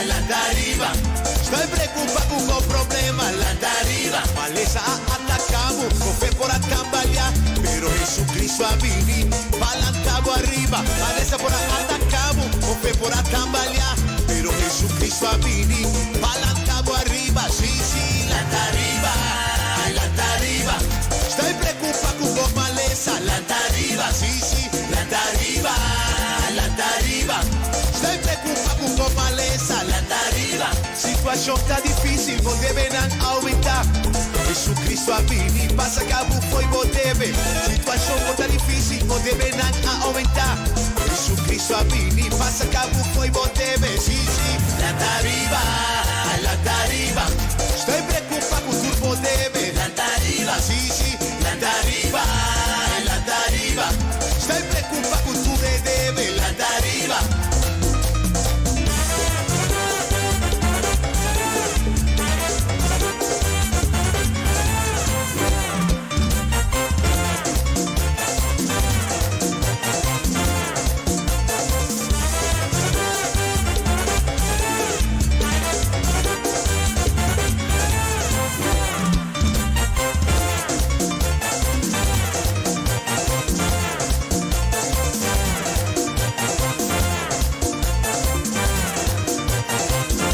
lanta riba. Estoy preocupa cu bo problema, lanta riba. Malesa a ataca bo, bo fe por a tambalea, pero Jesucristo a bini pa lanta bo ariba. Malesa por a ataca bo, bo fe por a tambalea, pero Jesucristo a bini pa lanta bo ariba. Si, si, lanta riba, lanta riba. Estoy preocupa cu bo malesa, lanta riba. Si, si, lanta riba, lanta riba. Estoy preocupa cu bo malesa, lanta riba. Situacion ta dificil, bo debenan aumenta. Jesucristo a bini pa saca bo fo'i bo debe. Situacion ta dificil, bo debenan a aumenta. Jesucristo a bini pa saca bo fo'i bo debe. Si, si, lanta riba, lanta riba. Estoy preocupa cu tur bo debe. Lanta riba, si, si, lanta riba, lanta riba. Estoy preocupa cu tur debe. Lanta riba.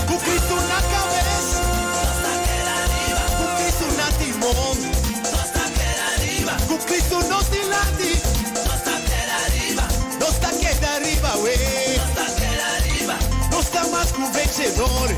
Cu Cristo na cabes, nos ta keda riba. Cu Cristo na timon, nos ta keda riba. Cu Cristo nos dilanti, nos ta keda riba. Nos ta keda riba, wey. Nos ta keda riba. Nos ta mas cu vencedor.